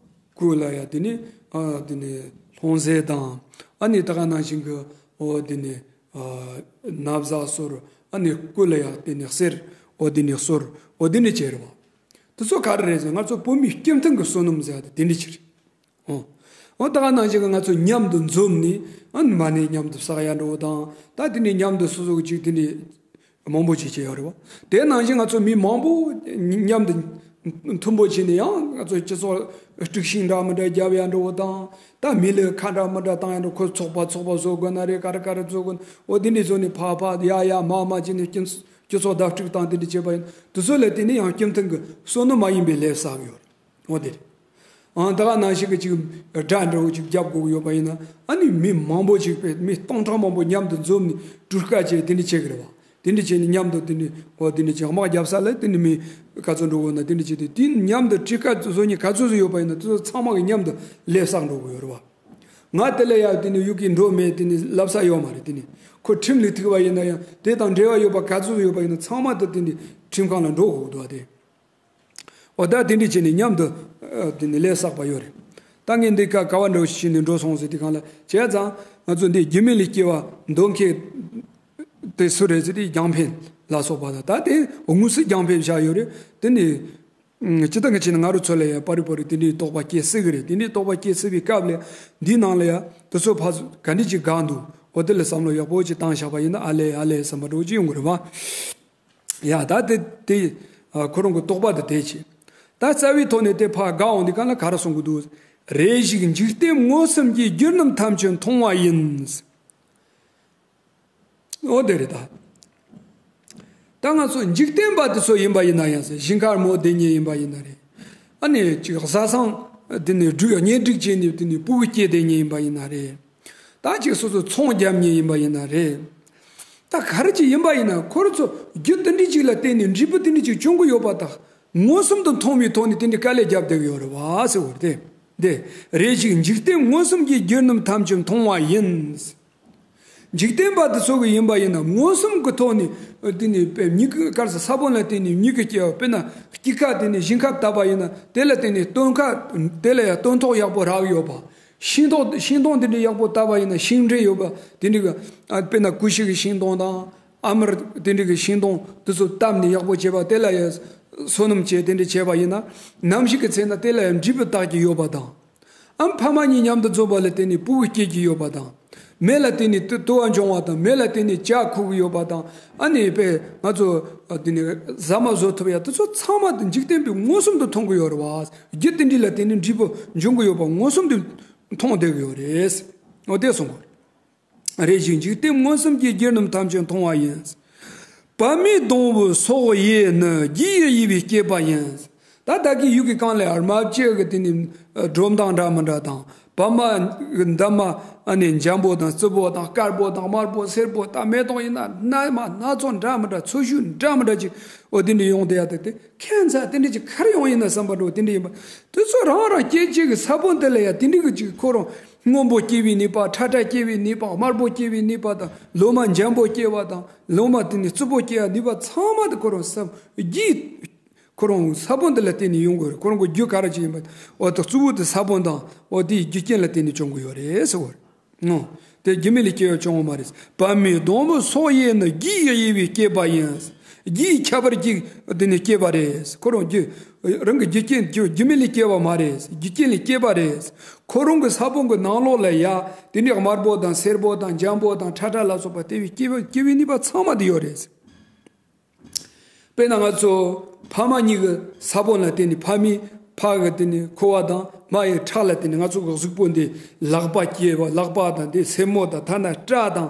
སྐུ་ལ་ཡ་དེ་ནི་ཨ་དེ་ནི་ལྷུང་བཟེད་དང་། ཨ་ནི་ད་ག་ནང་བཞིན་གྱི་འོ་དེ་ནི་ཨ་ན་བཟའ་གསོལ། ཨ་ནི་སྐུ་ལ་ཡ་དེ་ནི་གསེར། འོ་དེ་ནི་གསོལ། འོ་དེ་ནི་བྱས་རེད་བ། དེ་ཚོ་ག་རེ་རེད་ཟེར་ན། ང་ཚོ་བོད་མིའི་སྤྱི་མཐུན་གྱི་བསོད་ནམས་ཟེར་ཡ་དེ་དེ་འདྲ་ཅིག་རེད། ཨོ། ཨོ་ད་ག་ནང་བཞིན་གྱི་ང་ཚོ་མཉམ་དུ་འཛོམས་ནས་ཨ་ནི་མ་ཎི་མཉམ་དུ་བསགས་ཡ་འདྲ་བོ་དང་། ད་དེ་ནས་མཉམ་དུ་སོ་སོ་གི་ཅིག་དེ་འདྲ་མང་པོ་ཅིག་བྱས་ཡོད་རེད་བ། དེ་ནང་བཞིན་ང་ཚོ་མི་མང་པོ་མཉམ་དུ་མཐུན་པོ་བྱས་ནས་ཡང་ང་ཚོ་སྤྱི་ཚོགས་དཀྲུག་ཤིང་འདྲ་མི་འདྲ་རྒྱབ་ཡ་འདྲ་བོ་དང་། ད་མི་ལ་ཁ་འདྲ་མི་འདྲ་བཏང་ཡ་འདྲ། ཁོ་ཚོགས་པ་ཚོགས་པ་བཟོ་དགོས་ན་རེད། ག་རེ་ག་རེ་བཟོ་དགོས་ན། འོ་དེ་འདྲ་བཟོ་ནས་ཕར་ཕར་ཡ་ཡ་མར་མར་བྱས་ནས་སྤྱི་སྤྱི་ཚོགས་བརྡབ་དཀྲུག་དང་དེ་འདྲ་བྱས་པ་ཡིན། དེ་ཚོ་ལ་བརྟེན་ནས་ཡང་སྤྱི་མཐུན་གྱི་བསོད་ནམས་མ་ཡིན་པའི་ལས་བསགས་ཡོད་རེད། འོ་དེ་རེད། ཨང་། ད་ག་ནང་བཞིན་གྱི་ཅིག་དགྲ་འདྲ་བོ་ཅིག་རྒྱབ་དགོས་ཀྱི་ཡོད་པ་ཡིན་ན། ཨ་ནི་མི་མང་པོ་ཅིག་དཔེ་མི་སྟོང་ཕྲག་མང་པོ་མཉམ་དུ་འཛོམས་ནས་གྲུ་ཁ་བྱས་དེ་འདྲ་བྱེད་ཀྱི་རེད་བ། དེ་འདྲ་བྱས་ནས་མཉམ་དུ་དེ་འདྲ་འོ་དེ་འདྲ་ཅིག་དམག་རྒྱབ་ས་ལ་དེ་འདྲ་མི་ག་ཚོད་འགྲོ་དགོས་ན་དེ་འདྲ་བྱས་ཏེ། དེ་མཉམ་དུ་གྲུ་ཁ་བཟོ་མཁན་ག་ཚོད་ཚོད་ཡོད་པ་ཡིན་ན་དེ་ཚོ་ཚང་མ་གི་མཉམ་དུ་ལས་བསགས་འགྲོ་དགོས་ཡོད་རེད་བ། ང་དེ་ལ་ཡ་དེ་ནི་གཡུག་གི་འགྲོ་མེད། དེ་ནི་ལབ་ས་ཡོད་མ་རེད། དེ་ནི་ཁོ་ཁྲིམས་ལ་ཐུག་པ་ཡིན་ན་ཡང་། དེ་དང་འབྲེལ་བ་ཡོད་པ་ག་ཚོད་ཡོད་པ་ཡིན་ན་ཚང་མ་དེ་དེ་ནི་ཁྲིམས་ཁང་ལ་འགྲོ་དགོས་འདུག་བ། དེ་འོ་ད་དེ་འདྲ་བྱས་ནས་མཉམ་དུ་ཨ་དེ་ནི་ལས་བསགས་པ་ཡོད་རེད། ད་ངས་འདི་ཀ་ག་བ་འདྲ་བོ་ཞིག་བྱས་ནས་འགྲོ་སོང་ཟེར་དུས་སྒང་ལ། བྱས་ཙང་ང་ཚོ་འདི་རྒྱུ་མེད་ལ་སྐྱེ་བ་འདོད་མཁན་དེ་སུ་རེད་ཟེར་དུས། རྒྱང་འཕེན་ལ་སོགས་པ་དང་། ད་དེ་དངོས་སུ་རྒྱང་འཕེན་བཞག་ཡོད་རེད། དེ་ནི་ཨ་ཇི་ལྟར་ང་བྱས་ན་ང་རང་ཚོ་ལ་ཡང་པར་རིས་པར་རིས་དེ་འདྲའི་རྟོག་པ་སྐྱེ་སྲིད་ཀྱི་རེད། དེ་འདྲའི་རྟོག་པ་སྐྱེ་སྲིད་པའི་སྐབས་ལ་འདིའི་ནང་ལ་ཡང་དེ་ཚོ་ཕར་ཚུར་ག་འདྲ་ཅིག་དགའ་འདུག་འོ་དེ་ལ་བསམ་བློ་ཡག་པོ་ཅིག་བཏང་བཞག་པ་ཡིན་ན་ཨ་ལས་ཨ་ལས་བསམ་པ་འདྲ་བོ་ཅིག་ཡོང་གི་རེད་བ། ཡ་ད་དེ་དེ་ཨ་ཁོ་རང་གི་རྟོག་པ་དེ་དེ་བྱས། ད་རྩ་བའི་ཐོག་ནས་དེ་ཕར་དགའ་འོང་དུས་སྒང་ལ་ག་རེ་གསུང་གི་འདུག་རེ་ཞིག་འཇིག་རྟེན་མངོན་སུམ་གྱིས། བསྒྱུར་རྣམས་ཐམས་ཅད་མཐོང་བ་ཡིན། འོ་དེ་རེད་ད། ད་ང་ཚོ་འཇིག་རྟེན་པ་དེ་ཚོ་ཡིན་པ་ཡིན་ན་ཡང་ཟེར། ཞིང་ཁར་མོ་བསྡད་མཁན་ཡིན་པ་ཡིན་ན་རེད། ཨ་ནི་ཅིག་བཟའ་ཚང་དེ་ནས་སྒྲིག་གཉེན་སྒྲིག་བྱས་ནས་དེ་ནས་ཕྲུ་གུ་སྐྱེས་བསྡད་མཁན་ཡིན་པ་ཡིན་ན་རེད། ད་ཅིག་སོ་སོ་ཚོང་རྒྱབ་མཁན་ཡིན་པ་ཡིན་ན་རེད། ད་ག་རེ་ཅིག་ཡིན་པ་ཡིན་ན་ཁོ་རང་ཚོ་རྒྱུ་དེ་འདྲ་ཅིག་ལ་བརྟེན་ནས་འབྲས་བུ་དེ་འདྲ་ཅིག་བྱུང་གི་ཡོད་པ་དང་། མངོན་སུམ་དུ་མཐོང་བའི་ཐོག་ནས་དེ་འདྲ་དཀའ་ལས་རྒྱབ་བསྡད་ཀྱི་ཡོད་རེད་བ་ཟེར་བ་རེད། དེ་རེ་ཞིག་འཇིག་རྟེན་མངོན་སུམ་གྱིས། བསྒྱུར་རྣམས་ཐམས་ཅད་མཐོང་བ་ཡིན། འཇིག་རྟེན་པ་དེ་ཚོ་གི་ཡིན་པ་ཡིན་ན་མངོན་སུམ་གྱི་ཐོག་ནས་དེ་ནས་དཔེ་མྱིག་གི་དཀར་ས་ས་བོན་ལ་བརྟེན་ནས་མྱིག་གི་སྐྱེ་བ། དཔེར་ན་དཀྱིལ་ཁ་དེ་ནས་ཞིང་ཁ་བཏབ་པ་ཡིན་ན་དེ་ལ་བརྟེན་ནས་སྟོན་ཁ། དེ་ལ་ཡང་སྟོན་ཐོག་ཡག་པོ་རག་ཡོད་པ། ཤིང་ཏོག་ཤིང་སྡོང་དེ་འདྲ་ཡག་པོ་བཏབ་པ་ཡིན་ན་ཤིང་འབྲས་ཡོད་པ་དེ་འདྲ་གི། ཨ་དཔེར་ན་ཀུ་ཤུ་གི་ཤིང་སྡོང་དང་། ཨ་མར་དེ་འདྲ་གི་ཤིང་སྡོང་དེ་ཚོ་བཏབ་ནས་ཡག་པོ་བྱས་པ། དེ་ལ་ཡང་བསོད་ནམས་བྱས་དེ་འདྲ་བྱས་པ་ཡིན་ན། ནམ་ཞིག་གི་ཚེ་ན་དེ་ལ་ཡང་འབྲས་བུ་བཏགས་ཀྱི་ཡོད་པ་དང་། ཨ་ཕ་མ་གཉིས་མཉམ་དུ་འཛོམས་པ་ལ་བརྟེན་ནས་ཕྲུ་གུ་སྐྱེ་གི་ཡོད་པ་དང་། མེ་ལ་བརྟེན་ནས་དུ་དུ་བ་འབྱུང་བ་དང་། མེ་ལ་བརྟེན་ནས་ཇ་ཁུག་གི་ཡོད་པ་དང་། ཨ་ནི་དཔེ་ང་ཚོ་ཨ་དེ་ནས་ཟ་མ་བཟོ་ཐུབ་ཡ་དེ་ཚོ་ཚང་མ་དེ་འཇིག་རྟེན་པས་མངོན་སུམ་དུ་མཐོང་གི་ཡོད་རེད་བ། རྒྱུ་དེ་འདྲ་ལ་བརྟེན་ནས་འབྲས་བུ་འབྱུང་གི་ཡོད་པ་མངོན་སུམ་དུ་མཐོང་བསྡད་ཀྱི་ཡོད་རེད། འོ་དེ་གསུངས་པ་རེད། རེ་ཞིག་འཇིག་རྟེན་མངོན་སུམ་གྱིས། བསྒྱུར་རྣམས་ཐམས་ཅད་མཐོང་བ་ཡིན། བ་མའི་སྡོང་བུ་སོགས་ཡིས་ནི། རྒྱུ་ཡི་དབྱེ་བས་བསྐྱེད་པ་ཡིན། ད་ད་གི་ཡུལ་གྱི་གང་ལས་རྨ་བྱའི་གི་དེ་ནི་སྒྲོམ་དང་འདྲ་མི་འདྲ་དང་། བ་མ་གི་འདབ་མ་ཨ་ནི་འཇམ་པོ་དང་རྩུབ་པོ་དང་དཀར་པོ་དང་དམར་པོ་སེར་པོ། ད་མེ་ཏོག་ཡིན་ན་སྣ་མ་སྣ་ཚོགས་འདྲ་མི་འདྲ་ཚོས་གཞི་འདྲ་མི་འདྲ་ཅིག་འོ་དེ་འདྲ་ཡོང་བསྡད་ཡ་དེ་དེ་ཁྱད་མཚར་དེ་འདྲ་ཅིག་ག་རེ་ཡོང་ཡིན་ན་བསམ་པ་འདྲ་བོ་དེ་འདྲ་ཡིན་པ། དེ་ཚོ་རང་རང་སྐྱེ་སྐྱེ་གི་ས་བོན་དེ་ལ་ཡ་དེ་འདྲ་གི་ཅིག་ཁོ་རང་སྔོན་པོ་སྐྱེ་བའི་ནུས་པ། ཁྲ་ཁྲ་སྐྱེ་བའི་ནུས་པ། དམར་པོ་སྐྱེ་བའི་ནུས་པ་དང་། ལོ་མ་འཇམ་པོ་སྐྱེ་བ་དང་། ལོ་མ་དེ་ནི་རྩུབ་པོ་སྐྱེ་བའི་ནུས་པ་ཚང་མ་དེ་ཁོ་རང་ས་རྒྱུ་ཁོ་རང་ས་བོན་དེ་ལ་བརྟེན་ནས་ཡོང་དགོས་རེད། ཁོ་རང་གི་རྒྱུ་ག་རེ་ཅིག་ཡིན་པ། འོ་ད་གཙོ་བོ་དེ་ས་བོན་དང་། འོ་དེའི་རྒྱུ་རྐྱེན་ལ་བརྟེན་ནས་བྱུང་གི་ཡོད་རེད་ཟེར་བ་རེད། ཨོ། དེ་རྒྱུ་མེད་ལས་སྐྱེ་བ་བྱུང་བ་མ་རེད། བ་མའི་སྡོང་བུ་སོགས་ཡིས་ནི། རྒྱུ་ཡི་དབྱེ་བས་བསྐྱེད་པ་ཡིན། རྒྱུའི་ཁྱད་པར་གྱིས་དེ་ནི་བསྐྱེད་པ་རེད། ཁོ་རང་རྒྱུ་རང་གི་རྒྱུ་རྐྱེན་རྒྱུ་རྒྱུ་མེད་ལས་སྐྱེ་བ་མ་རེད། རྒྱུ་རྐྱེན་ལས་སྐྱེས་པ་རེད། ཁོ་རང་གི་ས་བོན་གྱི་ནང་ལོགས་ལ་ཡ་དེ་ནི་དམར་པོ་དང་སེར་པོ་དང་འཇམ་པོ་དང་ཁྲ་ཁྲ་ལ་སོགས་པ་དེ་བས་སྐྱེ་བ་སྐྱེ་བའི་ནུས་པ་ཚང་མ་དེ་ཡོད་རེད། དཔེར་ན་ང་ཚོ་ཕ་མ་གཉིས་ཀྱི་ས་བོན་ལ་བརྟེན་ནས། ཕ་མའི་ཕ་གི་དེ་ནི་ཁུ་བ་དང་མ་ཡི་ཁྲག་ལ་བརྟེན་ནས་ང་ཚོ་གི་གཟུགས་པོ་འདི་ལག་པ་སྐྱེ་བ། ལག་པ་དང་དེ་སེན་མོ་དང་། ཐ་ན་སྐྲ་དང་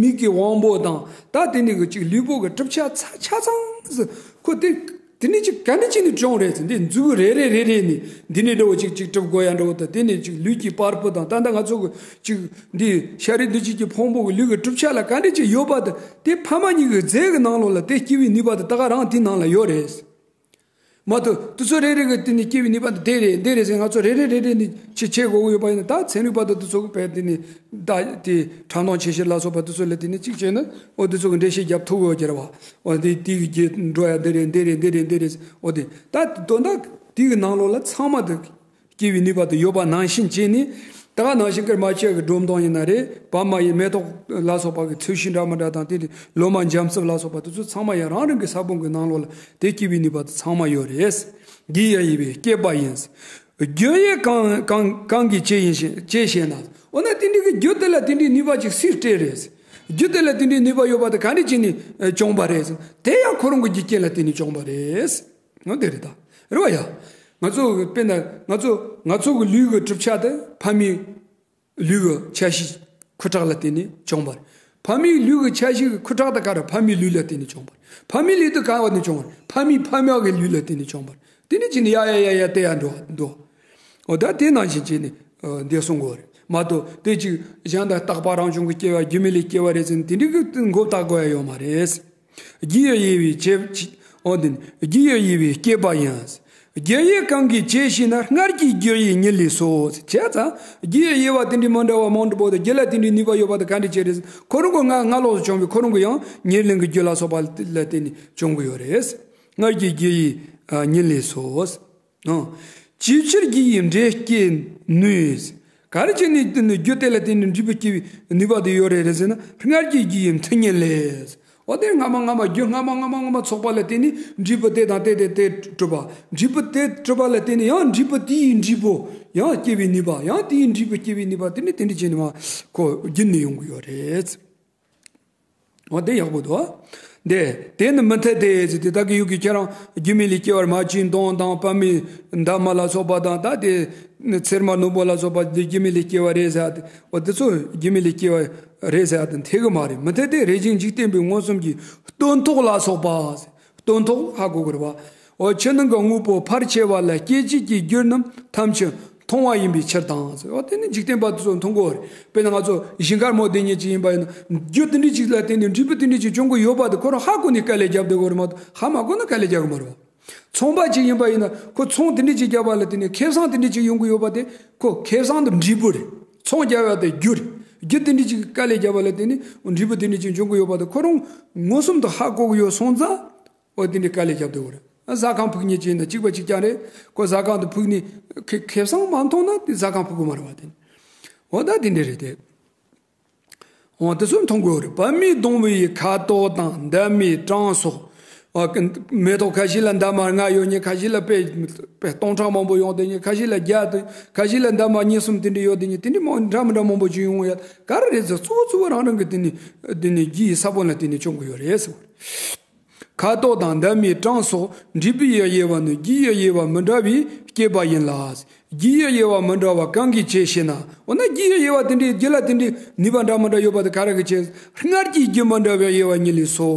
མིག་གི་དབང་པོ་དང་། ད་དེ་ནི་གི་ཅིག་ལུས་པོ་གི་གྲུབ་ཆ་ཚ་ཆ་ཚང་ཟེར། ཁོ་དེ་དེ་ནི་ཅིག་ག་འདྲ་ཅིག་ནི་བྱུང་རེད་ཟེར། འདི་མཛུ་གུ་རེ་རེ་རེ་རེ་ནི་འདི་ནི་འདྲ་བོ་ཅིག་ཅིག་གྲུབ་དགོས་ཡ་འདྲ་བོ་དང་། དེ་ནི་ཅིག་ལུས་ཀྱི་པར་ཕུ་དང་། ད་ལྟ་ང་ཚོ་གི་ཅིག་འདི་ཤ་རུས་འདི་ཅིག་གི་ཕུང་པོ་གི་ལུས་ཀྱི་གྲུབ་ཆ་ལ་ག་འདྲ་ཅིག་ཡོད་པ་དང་། དེ་ཕ་མ་གཉིས་ཀྱི་རྫས་ཀྱི་ནང་ལོགས་ལ་དེ་སྐྱེ་བའི་ནུས་པ་དེ་ད་ག་རང་དེ་ནང་ལ་ཡོད་རེད། མ་གཏོགས་དེ་ཚོ་རེ་རེ་གི་དེ་ནི་སྐྱེ་བའི་ནུས་པ་དེ་དེ་རེད་འདི་རེད་ཟེར། ང་ཚོ་རེ་རེ་རེ་རེ་ནི་ཆེ་ཆེ་དགོས་ཀྱི་ཡོད་པ་ཡིན་ན། ད་ཚན་རིག་པ་དང་དེ་ཚོ་གི་བས་དེ་ནི་ད་དེ་ཕྲ་མཐོང་ཆེ་ཆེར་ལ་སོགས་པ་དེ་ཚོ་ལ་དེ་ནི་གཅིག་བྱས་ན། འོ་དེ་ཚོ་གི་འགྲེལ་བཤད་རྒྱབ་ཐུབ་ཡོད་ཀྱི་རེད་བ། འོ་དེ་དེ་གི་རྒྱུ་འགྲོ་ཡ་འདི་རེད་འདི་རེད་འདི་རེད་འདི་རེད། འོ་དེ་ད་དོན་དག་དེ་གི་ནང་ལོགས་ལ་ཚང་མ་དེ། སྐྱེ་བའི་ནུས་པ་དེ་ཡོད་པ་ནང་བཞིན་བྱས་ནས། ད་ག་ནང་བཞིན་ཀརྨ་ཆོས་ཀྱི་སྒྲོམ་སྟོང་ཡིན་ན་རེད། བ་མ་ཡི་མེ་ཏོག་ལ་སོགས་པ་གི་ཚོས་གཞི་འདྲ་མི་འདྲ་དང་། དེ་ལོ་མ་འཇམ་རྩུབ་ལ་སོགས་པ་དེ་ཚོ་ཚང་མ་ཡང་རང་རང་གི་ས་བོན་གྱི་ནང་ལོགས་ལ་དེ་སྐྱེ་བའི་ནུས་པ་དེ་ཚང་མ་ཡོད་རེད། རྒྱུ་ཡི་དབྱེ་བས་སྐྱེས་པ་ཡིན། རྒྱུ་ཡི་གང་གང་གང་གིས་བྱས་ཡིན་ཞེ་བྱས་ཞེ་ན། འོ་ན་དེ་འདྲའི་གི་རྒྱུ་དེ་ལ་དེ་འདྲའི་ནུས་པ་ཅིག་སུས་སྤྲད་རེད། རྒྱུ་དེ་ལ་དེ་འདྲའི་ནུས་པ་ཡོད་པ་དེ་ག་འདྲ་བྱས་ནས་བྱུང་བ་རེད། དེ་ཡང་ཁོ་རང་གི་རྒྱུ་རྐྱེན་ལ་བརྟེན་ནས་བྱུང་བ་རེད། ང་དེ་རེད་ད། རེད་བ་ཡ། ང་ཚོ་དཔེར་ན་ང་ཚོ་ང་ཚོ་གི་ལུས་ཀྱི་གྲུབ་ཆ་དེ་ཕ་མའི་ལུས་ཀྱི་ཆ་ཤས་ཁུ་ཁྲག་ལ་བརྟེན་ནས་བྱུང་བ་རེད། ཕ་མའི་ལུས་ཀྱི་ཆ་ཤས་ཀྱི་ཁུ་ཁྲག་དེ་ག་རེ། ཕ་མའི་ལུས་ལ་བརྟེན་ནས་བྱུང་བ་རེད། ཕ་མའི་ལུས་དེ་ག་བ་ནས་བྱུང་བ་རེད། ཕ་མའི་ཕ་མ་གི་ལུས་ལ་བརྟེན་ནས་བྱུང་བ་རེད། དེ་ནས་ཅི་ནས་ཡ་ཡ་ཡ་ཡ་དེ་ཡ་འགྲོ་འགྲོ། འོ་ད་དེ་ནང་བཞིན་བྱས་ནས་འདི་གསུང་དགོས་རེད་མ་གཏོགས། དེ་ཅིག་གཞན་དག་རྟག་པ་རང་བྱུང་གི་སྐྱེ་བ། རྒྱུ་མེད་ལས་སྐྱེ་བ་རེད་ཟེར་ནས་དེ་འདྲའི་གི་མགོ་བཏགས་དགོས་ཡ་ཡོད་མ་རེད། རྒྱུ་ཡི་དབྱེ་བས་བྱས། འོ་འདི་ནི་རྒྱུ་ཡི་དབྱེ་བས་སྐྱེས་པ་ཡིན། རྒྱུ་ཡི་གང་གིས་བྱས་ཞེ་ན། སྔར་གྱི་རྒྱུ་ཡིས་ཉིད་ལས་སོ། བྱས་ཙང་རྒྱུ་ཡི་དབྱེ་བ་དེ་འདྲའི་མི་འདྲ་བ་མང་དུ་འབོད་དེ། རྒྱུ་ལ་དེ་འདྲའི་ནུས་པ་ཡོད་པ་དེ་ག་འདྲ་བྱས་རེད། ཁོ་རང་གི་སྔ་སྔ་ལོགས་སུ་བྱུང་བའི་ཁོ་རང་གི་ཡང་ཉེར་ལེན་གྱི་རྒྱུ་ལ་སོགས་པ་ལ་བརྟེན་ནས་བྱུང་གི་ཡོད་རེད། སྔར་གྱི་རྒྱུ་ཡིས་ཨ་ཉིད་ལས་སོ། ཨང་། ཅིའི་ཕྱིར་རྒྱུ་ཡིས་འབྲས་སྐྱེད་ནུས། ག་རེ་བྱས་ནས་དེ་ནི་རྒྱུ་དེ་ལ་བརྟེན་ནས་འབྲས་བུ་སྐྱེ་བའི་ནུས་པ་དེ་ཡོད་རེད་རེད་ཟེར་ན། སྔར་གྱི་རྒྱུ་ཡིས་མཐུ་ཉིད་ལས། འོ་དེ་སྔ་མ་སྔ་མ་རྒྱུ་སྔ་མ་སྔ་མ་སྔ་མ་ཚོགས་པ་ལ་བརྟེན་ནས་འབྲས་བུ་དེ་དང་དེ་དེ་དེ་གྲུབ་པ། འབྲས་བུ་དེ་གྲུབ་པ་ལ་བརྟེན་ནས་ཡང་འབྲས་བུ་དེའི་འབྲས་བུ་ཡང་སྐྱེ་བའི་ནུས་པ། ཡང་དེའི་འབྲས་བུ་སྐྱེ་བའི་ནུས་པ། དེ་ནི་དེ་འདྲ་བྱས་ནས་མ་ཁོ་རྒྱུན་ནས་ཡོང་གི་ཡོད་རེད། འོ་དེ་ཡག་པོ་འདུག་ཨ། འདི་དེ་ནི་མི་འཐད་དེ་ཟེར་ཏེ། ད་གི་ཡུག་གི་ཁྱེད་རང་རྒྱུ་མེད་ལས་སྐྱེ་བར་མ་བྱས་མདུང་དང་པདྨའི་འདབ་མ་ལ་སོགས་པ་དང་། ད་དེ་ཚེར་མ་རྣོན་པོ་ལ་སོགས་པ་འདི་རྒྱུ་མེད་ལས་སྐྱེ་བ་རེད་ཟེར་ཏེ། འོ་དེ་ཚོ་རྒྱུ་མེད་ལས་སྐྱེ་བ་རེད་ཟེར་ཏེ་འཐད་གི་མ་རེད། མི་འཐད་དེ་རེ་ཞིག་འཇིག་རྟེན་པའི་མངོན་སུམ་གྱི་སྟོན་ཐོག་ལ་སོགས་པ། སྟོན་ཐོག་ཧ་གོ་དགོས་རེད་བ། འོ་ཕྱི་ནང་གི་དངོས་པོ་ཕར་ཕྱེ་བ་ལ་སྐྱེད་བྱེད་ཀྱི་རྒྱུ་རྣམས་ཐམས་ཅད་མཐོང་བ་ཡིན་པའི་ཕྱིར་དང་ཟེར། འོ་དེ་ནི་འཇིག་རྟེན་པ་དེ་ཚོ་མཐོང་གི་ཡོད་རེད། དཔེར་ན་ང་ཚོ་ཞིང་ཁར་མོ་དེ་ཉིད་ཅིག་ཡིན་པ་ཡིན་ན། རྒྱུ་དེ་འདྲ་ཅིག་ལ་བརྟེན་ནས་འབྲས་བུ་དེ་འདྲ་ཅིག་འབྱུང་གི་ཡོད་པ་དེ་ཁོ་རང་ཧ་གོ་ནས་དཀའ་ལས་རྒྱབ་བསྡད་ཡོད་རེད་མ་གཏོགས། ཧ་མ་གོ་ན་དཀའ་ལས་རྒྱག་གི་མ་རེད་བ། ཚོང་པ་ཅིག་ཡིན་པ་ཡིན་ན་ཁོ་ཚོང་དེ་འདྲ་ཅིག་བརྒྱབ་པ་ལ་བརྟེན་ནས་ཁེ་བཟང་དེ་འདྲ་ཅིག་ཡོང་གི་ཡོད་པ་དེ་ཁོ་ཁེ་བཟང་དེ་འབྲས་བུ་རེད། ཚོང་རྒྱག་ཡ་དེ་རྒྱུ་རེད། རྒྱུ་དེ་འདྲ་ཅིག་དཀའ་ལས་རྒྱབ་པ་ལ་བརྟེན་ནས་འབྲས་བུ་དེ་འདྲ་ཅིག་འབྱུང་གི་ཡོད་པ་དེ་ཁོ་རང་མངོན་སུམ་དུ་ཧ་གོ་གི་ཡོད་སོང་ཙང་། འོ་དེ་འདྲའི་དཀའ་ལས་རྒྱབ་བསྡད་ཡོད་རེད། ཟ་ཁང་ཕུག་ཉེ་ཅིག་ཡིན་ན་གཅིག་པ་གཅིག་རྐྱང་རེད། ཁོ་ཟ་ཁང་དུ་ཕུག་ནས་ཁེ་ཁེ་བཟང་མ་མཐོང་ན་དེ་ཟ་ཁང་ཕུག་གི་མ་རེད་བ་དེ། འོ་ད་དེ་འདྲ་རེད་དེ། འོ་དེ་ཚོ་མཐོང་དགོས་རེད། པདྨས་བརྡུངས་པའི་ཁ་དོག་དང་། འདབ་མའི་གྲངས་སོགས། འོ་མེ་ཏོག་ཁ་ཤས་ལ་འདབ་མ་ལྔ་ཡོད་མཁན། ཁ་ཤས་ལ་དཔེ་དཔེ་སྟོང་ཕྲག་མང་པོ་ཡོང་བསྡད་མཁན། ཁ་ཤས་ལ་བརྒྱ་དང་། ཁ་ཤས་ལ་འདབ་མ་གཉིས་གསུམ་དེ་འདྲ་ཡོད་བསྡད་མཁན། དེ་འདྲ་མང་འདྲ་མི་འདྲ་མང་པོ་ཅིག་ཡོང་ཡ་ག་རེ་རེད་ཟེར། གཙོ་བོ་གཙོ་བོ་རང་རང་གི་དེ་ནི་དེ་ནི་རྒྱུ་ཡི་ས་བོན་ལ་བརྟེན་ནས་བྱུང་གི་ཡོད་རེད་ཟེར། ཁ་དོག་དང་འདབ་མའི་གྲངས་སོགས། འབྲས་བུ་ཡི་དབྱེ་བ་ནི་རྒྱུ་ཡི་དབྱེ་བ་མི་འདྲ་བས་སྐྱེས་པ་ཡིན་ལ། རྒྱུ་ཡི་དབྱེ་བ་མི་འདྲ་བ་གང་གིས་བྱས་ཞེ་ན། འོ་ན་རྒྱུ་ཡི་དབྱེ་བ་དེ་འདྲའི་རྒྱུ་ལ་དེ་འདྲའི་ནུས་པ་འདྲ་མི་འདྲ་ཡོད་པ་དེ་ག་རེ་གིས་བྱས། སྔར་གྱི་རྒྱུ་མི་འདྲ་བའི་དབྱེ་བ་ཉིད་ལས་སོ།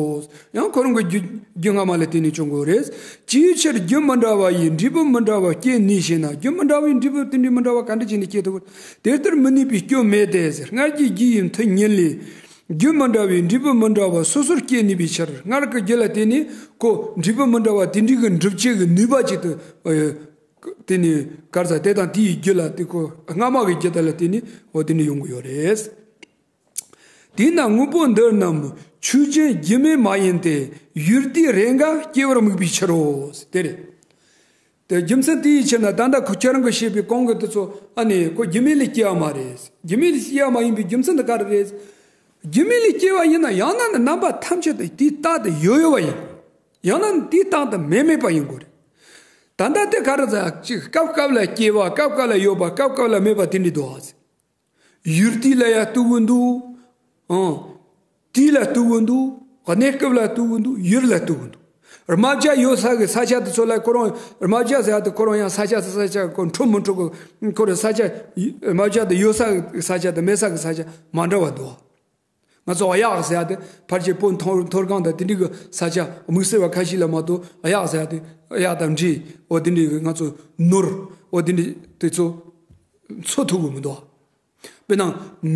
ཡང་ཁོ་རང་གི་རྒྱུ་རྒྱུ་སྔ་མ་ལ་བརྟེན་ནས་བྱུང་དགོས་རེད། ཅིའི་ཕྱིར་རྒྱུ་མི་འདྲ་བ་ཡིས་འབྲས་བུ་མི་འདྲ་བ་སྐྱེད་ནུས་ཞེ་ན། རྒྱུ་མི་འདྲ་བའི་འབྲས་བུ་དེ་འདྲའི་མི་འདྲ་བ་ག་འདྲ་བྱས་ནས་སྐྱེད་ཐུབ། དེ་ལྟར་མི་ནུས་པའི་སྐྱོན་མེད་དེ་ཟེར། སྔར་གྱི་རྒྱུ་ཡི་མཐུ་ཉིད་ལས། རྒྱུ་མི་འདྲ་བའི་འབྲས་བུ་མི་འདྲ་བ་སོ་སོར་སྐྱེད་ནུས་པའི་ཕྱིར། སྔར་གྱི་རྒྱུ་ལ་བརྟེན་ནས་ཁོ་འབྲས་བུ་མི་འདྲ་བ་དེ་འདྲའི་གི་འགྲུབ་བྱེད་ཀྱི་ནུས་པ་ཅིག་ཏུ། ཨ། དེ་ནི་ག་རེ་ཟེར། དེ་དང་དེའི་རྒྱུ་ལ་དེ་ཁོ་སྔ་མ་གི་རྒྱུ་དེ་ལ་བརྟེན་ནས་འོ་དེ་འདྲ་ཡོང་གི་ཡོད་རེད། དེས་ན་དངོས་པོ་འདི་རྣམས་ཆོས་ཅན་རྒྱུ་མེད་མ་ཡིན་ཏེ། ཡུལ་དུས་རེས་འགའ་སྐྱེ་བར་དམིགས་པའི་ཕྱིར་རོ། དེ་རེད། དེ་རྒྱུ་མཚན་དེའི་ཕྱིར་ན་ད་ལྟ་ཁོ་ཁྱེད་རང་གིས་བཤད་པའི་གོང་གི་དེ་ཚོ་ཨ་ནི་ཁོ་རྒྱུ་མེད་ལས་སྐྱེ་བ་མ་རེད། རྒྱུ་མེད་ལས་སྐྱེ་བ་མ་ཡིན་པའི་རྒྱུ་མཚན་དེ་ག་རེ་རེད། རྒྱུ་མེད་ལས་སྐྱེ་བ་ཡིན་ན་ཡང་ན་ནི་རྣམ་པ་ཐམས་ཅད་དེ་དུས་རྟག་ཏུ་ཡོད་ཡོད་པ་ཡིན། ཡང་ན་ནི་དུས་རྟག་ཏུ་མེད་མེད་པ་ཡིན་དགོས་རེད། ད་ལྟ་དེ་ག་རེ་ཟེར། གཅིག་སྐབས་སྐབས་ལ་སྐྱེ་བ། སྐབས་སྐབས་ལ་ཡོད་པ། སྐབས་སྐབས་ལ་མེད་པ་དེ་འདྲ་འདུག་ཨ། ཡུལ་དུས་ལ་ཡང་ལྟོས་གི་འདུག་ཨང་། དུས་ལ་ལྟོས་གི་འདུག་གནས་སྐབས་ལ་ལྟོས་གི་འདུག་ཡུལ་ལ་ལྟོས་གི་འདུག་རྨ་བྱ་ཡོད་ས་གི་ས་ཆ་དེ་ཚོ་ལ་ཁོ་རང་རྨ་བྱ་ཟེར་ཡ་དེ་ཁོ་རང་ཡང་ས་ཆ་ས་ཆ་ཁོ་འཕྲོད་མི་འཕྲོད་གི་ཁོ་རང་ས་ཆ། རྨ་བྱ་དེ་ཡོད་ས་གི་ས་ཆ་དང་མེད་ས་གི་ས་ཆ་མ་འདྲ་བ་འདུག་ང་ཚོ་གཡག་ཟེར་ཡ་དེ་ཕལ་ཆེར་སྤོ་མཐོ་མཐོ་སྒང་དང་དེ་འདྲའི་གི་ས་ཆ་དམིགས་བསལ་བ་ཁ་ཤས་ལ་མ་གཏོགས། གཡག་ཟེར་ཡ་དེ་གཡག་དང་འབྲི། འོ་དེ་འདྲའི་གི་ང་ཚོ་ནོར། འོ་དེ་འདྲའི་དེ་ཚོ་འཚོ་ཐུབ་གི་མི་འདུག་དཔེར་ན་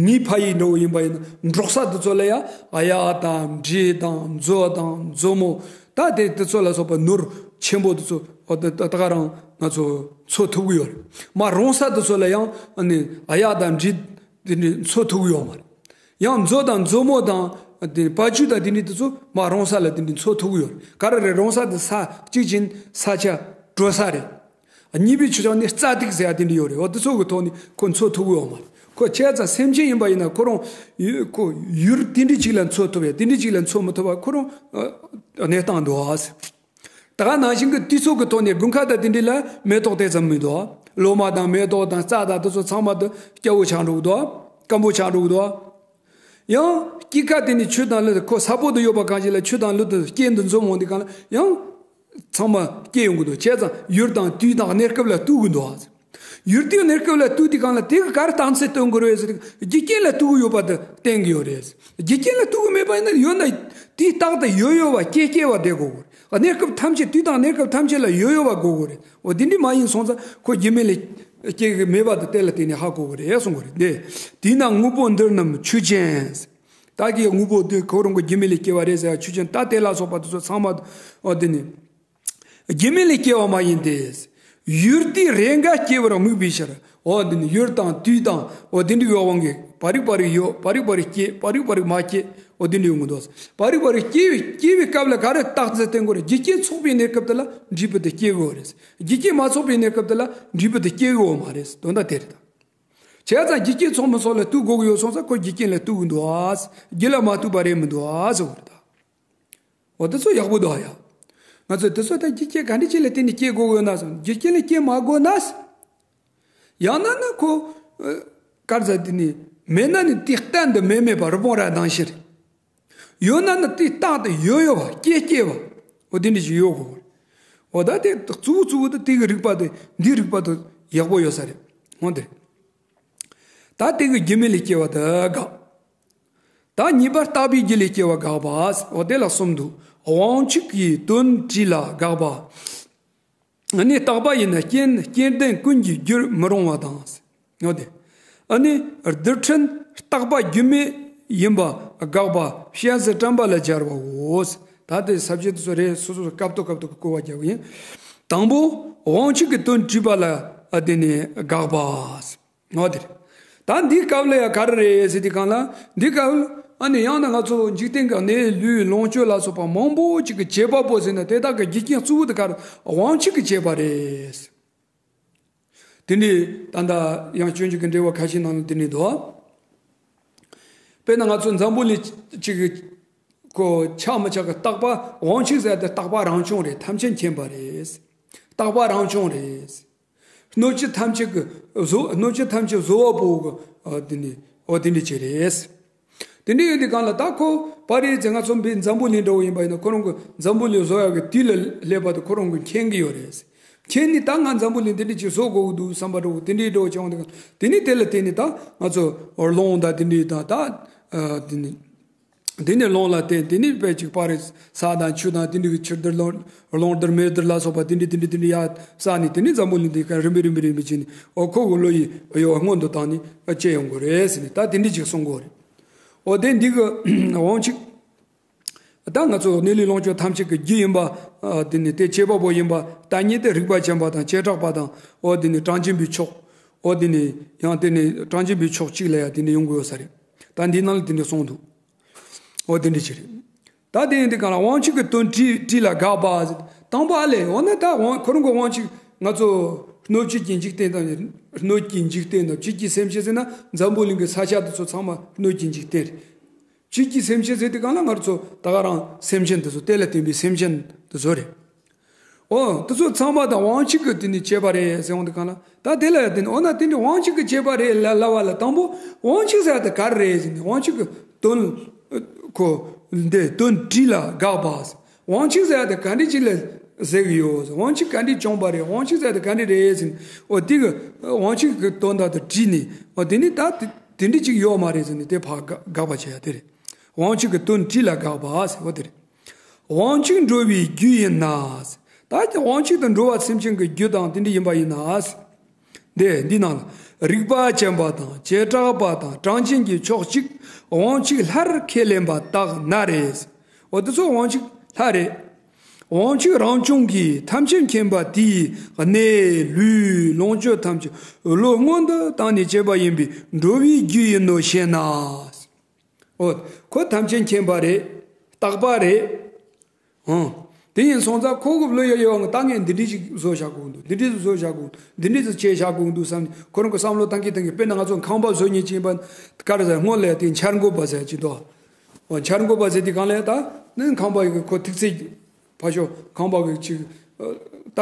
ངའི་ཕ་ཡུལ་འདྲ་བོ་ཡིན་པ་ཡིན་ན་འབྲོག་ས་དེ་ཚོ་ལ་ཡ་གཡག་དང་འབྲི་དང་མཛོ་དང་མཛོ་མོ། ད་དེ་དེ་ཚོ་ལ་སོགས་པ་ནོར་ཆེན་པོ་དེ་ཚོ་འོ་ད་ད་ག་རང་ང་ཚོ་འཚོ་ཐུབ་གི་ཡོད་རེད། མ་རོང་ས་དེ་ཚོ་ལ་ཡང་ཨ་ནི་གཡག་དང་འབྲི་དེ་འདྲའི་འཚོ་ཐུབ་གི་ཡོད་མ་རེད། ཡང་མཛོ་དང་མཛོ་མོ་དང་དེ་པ་ཅུ་དང་དེ་འདྲའི་དེ་ཚོ་མ་རོང་ས་ལ་དེ་འདྲའི་འཚོ་ཐུབ་གི་ཡོད་རེད། ག་རེ་རེད། རོང་ས་དེ་ས་གཅིག་ཅིག་ས་ཆ་དྲོ་ས་རེད། གཉིས་པའི་ཆོས་ཅན་ནི་རྩ་ཐིག་ཟེར་ཡ་དེ་འདྲ་ཡོད་རེད། འོ་དེ་ཚོ་གི་ཐོག་ནས་ཁོ་འཚོ་ཐུབ་ཀྱི་ཡོད་མ་རེད། ཁོ་བྱས་ཙང་སེམས་ཅན་ཡིན་པ་ཡིན་ན་ཁོ་རང་ཡུ་ཁོ་ཡུལ་དེ་འདྲ་ཅིག་ལ་འཚོ་ཐུབ་ཡ་དེ་འདྲ་ཅིག་ལ་འཚོ་མི་ཐུབ་པ་ཁོ་རང་གནས་སྟངས་འདུག་ཨ། ད་ག་ནང་བཞིན་གྱི་དུས་ཚོད་ཀྱི་ཐོག་ནས་དགུན་ཁ་དང་དེ་འདྲ་ལ་མེ་ཏོག་དེ་ཙམ་མི་འདུག་ལོ་མ་དང་མེ་ཏོག་དང་རྩྭ་དང་དེ་ཚོ་ཚང་མ་དུ་སྐྱ་བོ་ཆགས་འགྲོ་གི་འདུག་སྐམ་པོ་ཆགས་འགྲོ་གི་འདུག་ཡང་དཀྱིལ་ཁ་དེ་ནི་ཆུ་དང་ལུད། ཁོ་ས་ཕོ་དུ་ཡོད་པ་གང་ཞིག་ལ་ཆུ་དང་ལུད་དུ་སྐྱེ་འདུ་འཛོམས་འོང་དུས་གང་ལ་ཡང་ཚང་མ་སྐྱེ་ཡོང་གི་འདུག་བྱས་ཙང་ཡུལ་དང་དུས་དང་གནས་སྐབས་ལ་ལྟོས་གི་འདུག་ཡུལ་དུས་གནས་སྐབས་ལ་ལྟོས་དུས་གང་ལ་དེ་གི་ག་རེ་རྟགས་མཚན་སྟོན་དགོས་རེད་ཟེར་དུས་རྒྱུ་རྐྱེན་ལ་ལྟོས་གི་ཡོད་པ་དེ་བསྟན་གི་ཡོད་རེད། རྒྱུ་རྐྱེན་ལ་ལྟོས་གི་མེད་པ་ཡིན་ན་ཡོད་ན་དེའི་རྟགས་དེ་ཡོད་ཡོད་པ་སྐྱེ་སྐྱེ་བ་བསྡད་དགོས་གི་རེད། གནས་སྐབས་ཐམས་ཅད་དུས་དང་གནས་སྐབས་ཐམས་ཅད་ལ་ཡོད་ཡོད་པ་དགོས་གི་རེད། འོ་དེ་འདྲ་མ་ཡིན་སོང་ཙང་ཁོ་རྒྱུ་མེད་ལས་སྐྱེ་གི་མེད་པ་དེ་དེ་ལ་བརྟེན་ནས་ཧ་གོ་གི་རེད་གསུང་གི་རེད་དེ། དེས་ན་དངོས་པོ་འདི་རྣམས་ཆོས་ཅན། ད་གི་དངོས་པོ་དེ་ཁོ་རང་གི་རྒྱུ་མེད་ལས་སྐྱེ་བ་རེད་ཟེར་ཡ་ཆོས་ཅན་ད་དེ་ལ་སོགས་པ་དེ་ཚོ་ཚང་མ་འོ་དེ་ནི་རྒྱུ་མེད་ལས་སྐྱེ་བ་མ་ཡིན་ཏེ། ཡུལ་དུས་རེས་འགའ་སྐྱེ་བར་དམིགས་པའི་ཕྱིར། འོ་འདི་ནི་ཡུལ་དང་དུས་དང་འོ་འདི་འདྲའི་ཡོད་དབང་གིས་པ་རིག་པ་རིག་ཡོད། པ་རིག་པ་རིག་སྐྱེ། པ་རིག་པ་རིག་མ་སྐྱེ། འོ་འདི་འདྲའི་ཡོང་གི་འདུག་པ་རིག་པ་རིག་སྐྱེ་བའི་སྐྱེ་བའི་སྐབས་ལ་ག་རེ་རྟགས་མཚན་བསྟན་དགོས་རེད། རྒྱུ་རྐྱེན་ཚོགས་པའི་གནས་སྐབས་དེ་ལ་འབྲས་བུ་དེ་སྐྱེ་དགོས་རེད། རྒྱུ་རྐྱེན་མ་ཚོགས་པའི་གནས་སྐབས་དེ་ལ་འབྲས་བུ་དེ་སྐྱེ་དགོས་མ་རེད། དོན་དག་དེ་རེད་ད། བྱས་ཙང་རྒྱུ་རྐྱེན་ཚོགས་མི་ཚོགས་ལ་ལྟོས་དགོས་ཀྱི་ཡོད་སོང་ཙང་ཁོ་རྒྱུ་རྐྱེན་ལ་ལྟོས་ཀྱི་འདུག་ཨ། རྒྱུ་ལ་མ་ལྟོས་པ་རེད་མི་འདུག་ཨ་ཟེར་བ་རེད་ད། འོ་དེ་ཚོ་ཡག་པོ་འདུག་ཨ་ཡ། ང་ཚོས་དེ་ཚོ་ད་རྒྱུ་རྐྱེན་ག་འདྲ་ཅིག་ལ་བརྟེན་ནས་སྐྱེ་དགོས་ཀྱི་ཡོད་ན་བསམ། རྒྱུ་རྐྱེན་ལ་སྐྱེ་མ་དགོས་ན། ཡང་ན་ནི་ཁོ་ཨ་གར་ཟ་དེ་ནི་མེད་ན་ནི་དེ་གཏན་དུ་མེད་མེད་པ་རི་བོང་རྭ་ནང་བཞིན་རེད། ཡོད་ན་ནི་དེའི་རྟགས་དེ་ཡོད་ཡོད་པ་སྐྱེ་སྐྱེ་བ། འོ་དེ་འདྲ་ཞིག་ཡོད་དགོས། འོ་ད་དེ་གཙོ་བོ་གཙོ་བོ་དེ་དེ་གི་རིགས་པ་དེ་འདིའི་རིགས་པ་དེ་ཡག་པོ་ཡོད་ས་རེད། འོ་དེ་རེད། ད་དེ་གི་རྒྱུ་མེད་ལས་སྐྱེ་བ་དེ་དགག་ད་གཉིས་པ་རྟག་པའི་རྒྱུ་ལས་སྐྱེ་བ་དགག་པ། འོ་དེ་ལ་གསུམ་འདུག་དབང་ཕྱུག་གི་དོན་དྲིས་ལ་དགག་པ། ཨ་ནི་རྟག་པ་ཡིན་ན་རྐྱེན་རྐྱེན་ལྡན་ཀུན་གྱིས་བསྒྱུར་མི་རུང་བ་དང་། འོ་དེ། ཨ་ནི་རྡུལ་ཕྲན་རྟག་པ་རྒྱུ་མེད་ཡིན་པ་དགག་པ་བཤད་ཟེར་དྲན་པ་ལ་སྦྱར་བའོ། ད་དེ་ས་བཅད་དེ་ཚོ་རེད། སོ་སོ་སྐབས་ཐོག་སྐབས་ཐོག་གི་བཀོད་པ་རྒྱག་གི་ཡིན། དང་པོ་དབང་ཕྱུག་གི་དོན་དྲིས་པ་ལ་ཨ་དེ་ནི་དགག་པ། འོ་དེ་རེད། ད་འདིའི་སྐབས་ལ་ཡང་ག་རེ་རེད་ཟེར་དུས་གང་ལ་འདིའི་སྐབས་ལ་ཨ་ནི་ཡང་ན་ང་ཚོ་འཇིག་རྟེན་གྱི་གནས་ལུས་ལོངས་སྤྱོད་ལ་སོགས་པ་མང་པོ་ཅིག་གི་བྱེད་པ་པོ་ཟེར་ན་དེ་དག་གི་རྒྱུ་རྐྱེན་གཙོ་བོ་དེ་ག་རེ་དབང་ཕྱུག་གིས་བྱས་པ་རེད། དེ་ནས་ད་ལྟ་ཡང་སྤྱོད་འཇུག་གི་འགྲེལ་བ་ཁ་ཤས་ནང་ལ་དེ་ནས་འདུག་དཔེར་ན་ང་ཚོ་འཛམ་བུ་གླིང་གཅིག་གི་གོ་ཆགས་མི་ཆགས་ཀྱི་རྟག་པ་དབང་ཕྱུག་ཟེར་ཏེ་རྟག་པ་རང་བྱུང་རེད། ཐམས་ཅད་མཁྱེན་པ་རེད། རྟག་པ་རང་བྱུང་རེད། སྣོད་བཅུད་ཐམས་ཅད་ཀྱི་བཟོ་སྣོད་བཅུད་ཐམས་ཅད་བཟོ་བ་པོ་གི་ཨ་དེ་ནས་འོ་དེ་འདྲ་ཅིག་རེད། དེ་འདྲ་ཡོད་དུས་གང་ལ་ད་ཁོ་པར་རིས་ཚེ་ང་ཚོ་འབའི་འཛམ་བུ་གླིང་འདྲ་བོ་ཡིན་པ་ཡིན་ན་ཁོ་རང་གི་འཛམ་བུ་གླིང་བཟོ་ཡག་གི་དུས་ལ་སླེབས་པ་དེ་ཁོ་རང་གི་མཁྱེན་གི་ཡོད་རེད། མཁྱེན་ནི་ད་ང་འཛམ་བུ་གླིང་དེ་འདྲ་ཅིག་བཟོ་དགོས་ཀྱི་འདུག་བསམ་པ་འདྲ་བོ་དེ་འདྲའི་འདྲ་བོ་བྱུང་དུས་དེ་ནི་དེ་ལ་བརྟེན་ནས་ད་ང་ཚོ་རླུང་དང་དེ་འདྲའི་དང་ད་དེ་ནི་དེ་ནི་རླུང་ལ་བརྟེན་དེ་ནི་དཔེ་ཅིག་པར་རིས་ས་དང་ཆུ་དང་དེ་འདྲའི་གི་ཆུ་རྡུལ་རླུང་རླུང་རྡུལ་མེ་རྡུལ་ལ་སོགས་པ་དེ་འདྲའི་དེ་འདྲའི་དེ་འདྲའི་ཡར་བསགས་ནས་དེ་ནི་འཛམ་བུ་གླིང་འདི་ཀ་རིམ་པས་རིམ་པས་རིམ་པས་བྱས་ནས་འོ་ཁོ་གི་བློ་ཡི་གཡོ་བ་སྔོན་དུ་བཏང་ནས་སྐྱེ་ཡོང་དགོས་རེད་ཟེར་ནས་ད་དེ་འདྲ་ཅིག་གསུང་གི་ཡོད་རེད། འོ་དེ་འདི་གི་དབང་ཕྱུག་ད་ང་ཚོ་གནས་ལུས་ལོངས་སྤྱོད་ཐམས་ཅད་ཀྱི་རྒྱུ་ཡིན་པ། ཨ་དེ་ནི་དེ་བྱེད་པ་པོ་ཡིན་པ་ལྟ་ཉིད་དེ་རིག་པ་ཅན་པ་དང་བྱེ་བྲག་པ་དང་། འོ་དེ་ནི་གྲངས་ཅན་པའི་ཕྱོགས། འོ་དེ་ནི་ཡང་དེ་ནི་གྲངས་ཅན་པའི་ཕྱོགས་གཅིག་ལ་ཡང་དེ་ནི་ཡོང་དགོས་ཡོད་ས་རེད། ད་འདི་ནང་ལ་དེ་འདྲ་གསུངས་འདུག་འོ་དེ་འདྲ་ཅིག་རེད། ད་དེ་ཡིན་དུས་གང་ལ་དབང་ཕྱུག་གི་དོན་དྲིས་དྲིས་ལ་དགག་པ་ཟེར། དང་པོ་ཨ་ལས་འོ་ན་ད་དབང་ཁོ་རང་གི་དབང་ཕྱུག་ང་ཚོ་སྣོད་བཅུད་ཀྱི་འཇིག་རྟེན་དང་། སྣོད་ཀྱི་འཇིག་རྟེན་དང་བཅུད་ཀྱི་སེམས་ཅན་ཟེར་ན་འཛམ་བུ་གླིང་གི་ས་ཆ་དེ་ཚོ་ཚང་མ་སྣོད་ཀྱི་འཇིག་རྟེན་རེད། བཅུད་ཀྱི་སེམས་ཅན་ཟེར་དུས་གང་ལ་ང་ཚོ་ད་ག་རང་སེམས་ཅན་དེ་ཚོ་དེ་ལ་བརྟེན་པའི་སེམས་ཅན་དེ་ཚོ་རེད། འོ་དེ་ཚོ་ཚང་མ་དང་དབང་ཕྱུག་གི་དེ་ནི་བྱས་པ་རེད་ཟེར་འོང་དུས་གང་ལ་ད་དེ་ལ་ཡང་དེ་ནི་འོ་ན་དེ་ནི་དབང་ཕྱུག་གི་བྱས་པ་རེད་ལ་ལབ་པ་ལ་དང་པོ་དབང་ཕྱུག་ཟེར་ཡ་དེ་ག་རེ་རེད་ཟེར་ནས་དབང་ཕྱུག་གི་དོན་ཁོ་འདི་དོན་དྲིས་ལ་དགག་པ། དབང་ཕྱུག་ཟེར་ཡ་དེ་ག་འདྲ་ཅིག་ལ་ཟེར་གི་ཡོད། དབང་ཕྱུག་ག་འདྲ་བྱུང་བ་རེད། དབང་ཕྱུག་ཟེར་ཡ་དེ་ག་འདྲ་རེད་ཟེར་ནས་འོ་དེ་གི་དབང་ཕྱུག་གི་དོན་དག་དེ་དྲིས་ནས་འོ་དེ་ནི་ད་དེ་དེ་འདྲ་ཅིག་ཡོད་མ་རེད་ཟེར་ནས་དེ་ཕར་དགག་དགག་པ་བྱས་ཡ་དེ་རེད། དབང་ཕྱུག་གི་དོན་དྲིས་ལ་དགག་པ་ཟེར་བ་དེ་རེད། དབང་ཕྱུག་འགྲོ་བའི་རྒྱུ་ཡིན་ན། ད་དབང་ཕྱུག་དང་འགྲོ་བ་སེམས་ཅན་གྱི་རྒྱུ་དང་དེ་འདྲ་ཡིན་པ་ཡིན་ན། འདི་འདི་ནང་ལ་རིག་པ་ཅན་པ་དང་བྱེ་བྲག་པ་དང་གྲངས་ཅན་གྱི་ཕྱོགས་གཅིག་དབང་ཕྱུག་སླར་ཁས་ལེན་པ་དག་ན་རེ། འོ་དེ་ཚོ་དབང་ཕྱུག་སླར་རེ། དབང་ཕྱུག་རང་བྱུང་གིས་ཐམས་ཅད་མཁྱེན་པ་དེའི་གནས་ལུས་ལོངས་སྤྱོད་ཐམས་ཅད་བློ་སྔོན་དུ་བཏང་ནས་བྱས་པ་ཡིན་པས་འགྲོ་བའི་རྒྱུ་ཡིན་ནོ་ཞེ་ན། འོ། ཁོ་ཐམས་ཅད་མཁྱེན་པ་རེད། རྟག་པ་རེད། ཨང་། དེ་ཡིན་སོང་ཙང་ཁོ་གི་བློ་ཡ་ཡོད་ང་ད་ངས་འདི་འདྲི་ཞིག་བཟོ་བཞག་དགོས་འདུག་འདི་འདྲི་བཟོ་བཞག་དགོས་འདི་འདྲི་ཞིག་བྱས་བཞག་དགོས་འདུག་བསམ་ནས་ཁོ་རང་གི་བསམ་བློ་བཏང་གི་བཏང་གི་དཔེར་ན་ང་ཚོ་ཁང་པ་བཟོ་མཁན་ཅིག་ཡིན་པ་ག་རེ་ཟེར་སྔོན་ལ་དེ་འཆར་འགོད་པ་ཟེར་གྱི་འདུག་འོ་འཆར་འགོད་པ་ཟེར་དེ་གང་ལ་ཡ་ད་ནི་ཁང་པ་ཡི་ཁོ་ཐིག་ཚད་ཕར་ཞོག་ཁང་པ་གི་ཅིག་ད་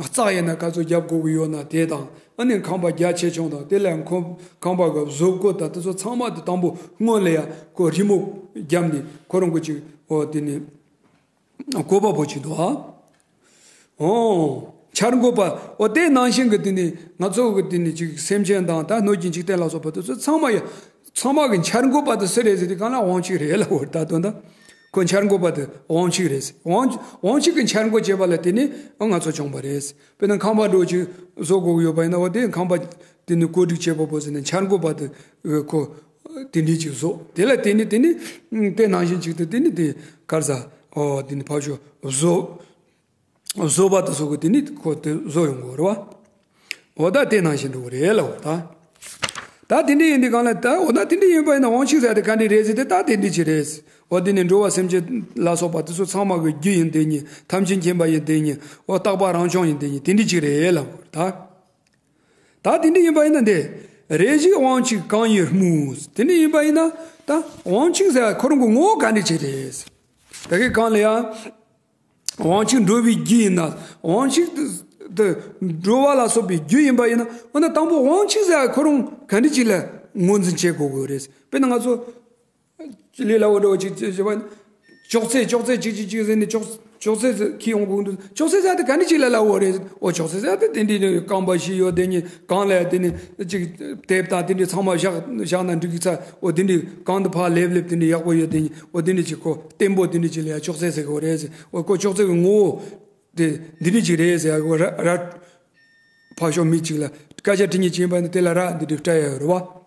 རྩ་ཡིན་ན་ག་ཚོད་རྒྱབ་དགོས་ཀྱི་ཡོད་ན་དེ་དང་ཨ་ནི་ཁང་པ་རྒྱ་ཆེ་ཆུང་དང་དེ་ལ་ཁོ་ཁང་པ་གི་བཟོ་བཀོད་དང་དེ་ཚོ་ཚང་མ་དེ་དང་པོ་སྔོན་ལ་ཡ་ཁོ་རི་མོ་བརྒྱབ་ནས་ཁོ་རང་གི་ཅིག་འོ་དེ་ནི་བཀོད་པ་པོ་ཅིག་འདུག་ཨ། འོ། འཆར་འགོད་པ། འོ་དེ་ནང་བཞིན་གྱི་དེ་ནི་ང་ཚོ་གི་དེ་ནི་ཅིག་སེམས་ཅན་དང་ད་སྣོད་ཀྱི་འཇིག་རྟེན་ལ་སོགས་པ་དེ་ཚོ་ཚང་མ་ཡ། ཚང་མ་གི་འཆར་འགོད་པ་དེ་སུ་རེད་ཟེར་དུས་གང་ལ་དབང་ཕྱུག་རེད་ལབ་པ་ད་དོན་དག་ཁོ་འཆར་འགོད་པ་དེ་དབང་ཕྱུག་རེད། དབང་དབང་ཕྱུག་གི་འཆར་འགོད་བྱས་པ་ལ་དེ་ནི་ང་ཚོ་བྱུང་བ་རེད། དཔེར་ན་ཁང་པ་འགྲོ་ཅིག་བཟོ་དགོས་ཀྱི་ཡོད་པ་ཡིན་ན་འོ་དེ་ཁང་པ་དེ་ནི་བཀོད་སྒྲིག་བྱེད་པ་པོ་ཟེར་ནས་འཆར་འགོད་པ་དེ་ཁོ་དེ་འདྲས་ཅིག་བཟོ། དེ་ལ་དེ་ནི་དེ་ནི་དེ་ནང་བཞིན་ཅིག་དེ་དེ་ནི་དེ་ག་རེ་ཟ། འོ་དེ་ནི་ཕར་ཞོག་བཟོ། བཟོ་པ་དེ་ཚོ་གི་དེ་ནི་ཁོ་དེ་བཟོ་ཡོང་གི་རེད་བ། འོ་ད་དེ་ནང་བཞིན་འགྲོ་གི་རེད་ལབ་ད། ད་དེ་འདྲ་ཡིན་དུས་གང་ལ་ད་འོ་ད་དེ་འདྲ་ཡིན་པ་ཡིན་ན་དབང་ཕྱུག་ཟེར་དེ་ག་འདྲ་རེད་ཟེར་དེ་ད་དེ་འདྲ་ཅིག་རེད། འོ་དེ་ནི་འགྲོ་བ་སེམས་ཅན་ལ་སོགས་པ་དེ་ཚོ་ཚང་མ་གི་རྒྱུ་ཡིན་དེ་ཉིད་ཐམས་ཅད་མཁྱེན་པ་ཡིན་དེ་ཉིད་འོ་རྟག་པ་རང་བྱུང་ཡིན་དེ་ཉིད་དེ་འདྲ་ཅིག་རེད་ལབ་ད། ད་དེ་འདྲ་ཡིན་པ་ཡིན་ན་འདི་རེ་ཞིག་དབང་ཕྱུག་གང་ཡིན་སྨོས། དེ་འདྲ་ཡིན་པ་ཡིན་ན་ད་དབང་ཕྱུག་ཟེར་བ་ཁོ་རང་གི་ངོ་བོ་ག་འདྲ་ཅིག་རེད། ད་གི་གང་ལ་ཡང་། དབང་ཕྱུག་འགྲོ་བའི་རྒྱུ་ཡིན་ན། དབང་ཕྱུག་དེ་འགྲོ་བ་ལ་སོགས་པའི་རྒྱུ་ཡིན་པ་ཡིན་ན་འོ་ན་དང་པོ་དབང་ཕྱུག་ཟེར་ཁོ་རང་ག་འདྲ་ཅིག་ལ་ངོས་འཛིན་བྱེད་དགོས་དགོས་རེད། དཔེར་ན་ང་ཚོ་ལས་སླ་བོ་འདྲ་བོ་ཅིག་བྱེད་བྱེད་པ་ཡིན་ན་ཅོག་ཙེ་ཅོག་ཙེ་ཅིག་ཅིག་ཅིག་ཟེར་ནས་ཅོག་ཅོག་ཙེ་ཁྱེར་ཡོང་དགོས་འདུག་ཅོག་ཙེ་ཟེར་དེ་ག་འདྲ་ཅིག་ལ་སླ་བོ་རེད། འོ་ཅོག་ཙེ་ཟེར་དེ་དེ་འདྲའི་རྐང་པ་བཞི་ཡོད་དེ་ཉིད་གང་ལ་དེ་ནི་ཅིག་དེབ་དང་དེ་འདྲའི་ཚང་མ་བཞག་བཞག་ན་འགྲིག་གི་ཚ། འོ་དེ་འདྲའི་གང་དུ་ཕར་སླེབས་སླེབས་དེ་འདྲའི་ཡག་པོ་ཡོད་དེ་ཉིད་འོ་དེ་འདྲའི་ཅིག་ཁོ་བརྟན་པོ་དེ་འདྲའི་ཅིག་ལ་ཡ་ཅོག་ཙེ་ཟེར་གི་རེད་ཟེར། འོ་ཁོ་ཅོག་ཙེ་གི་ངོ་བོ་དེ་འདི་འདྲ་ཅིག་རེད་ཟེར་ཡ་གི་ར་ར་ཕར་ཞོག་མི་ཅིག་ལ་སྐད་ཆ་དྲི་ཉེ་ཅིག་ཡིན་པ་ནི་དེ་ལ་ར་འདི་འདྲ་སྤྲད་ཡ་ཡོད་རེད་བ།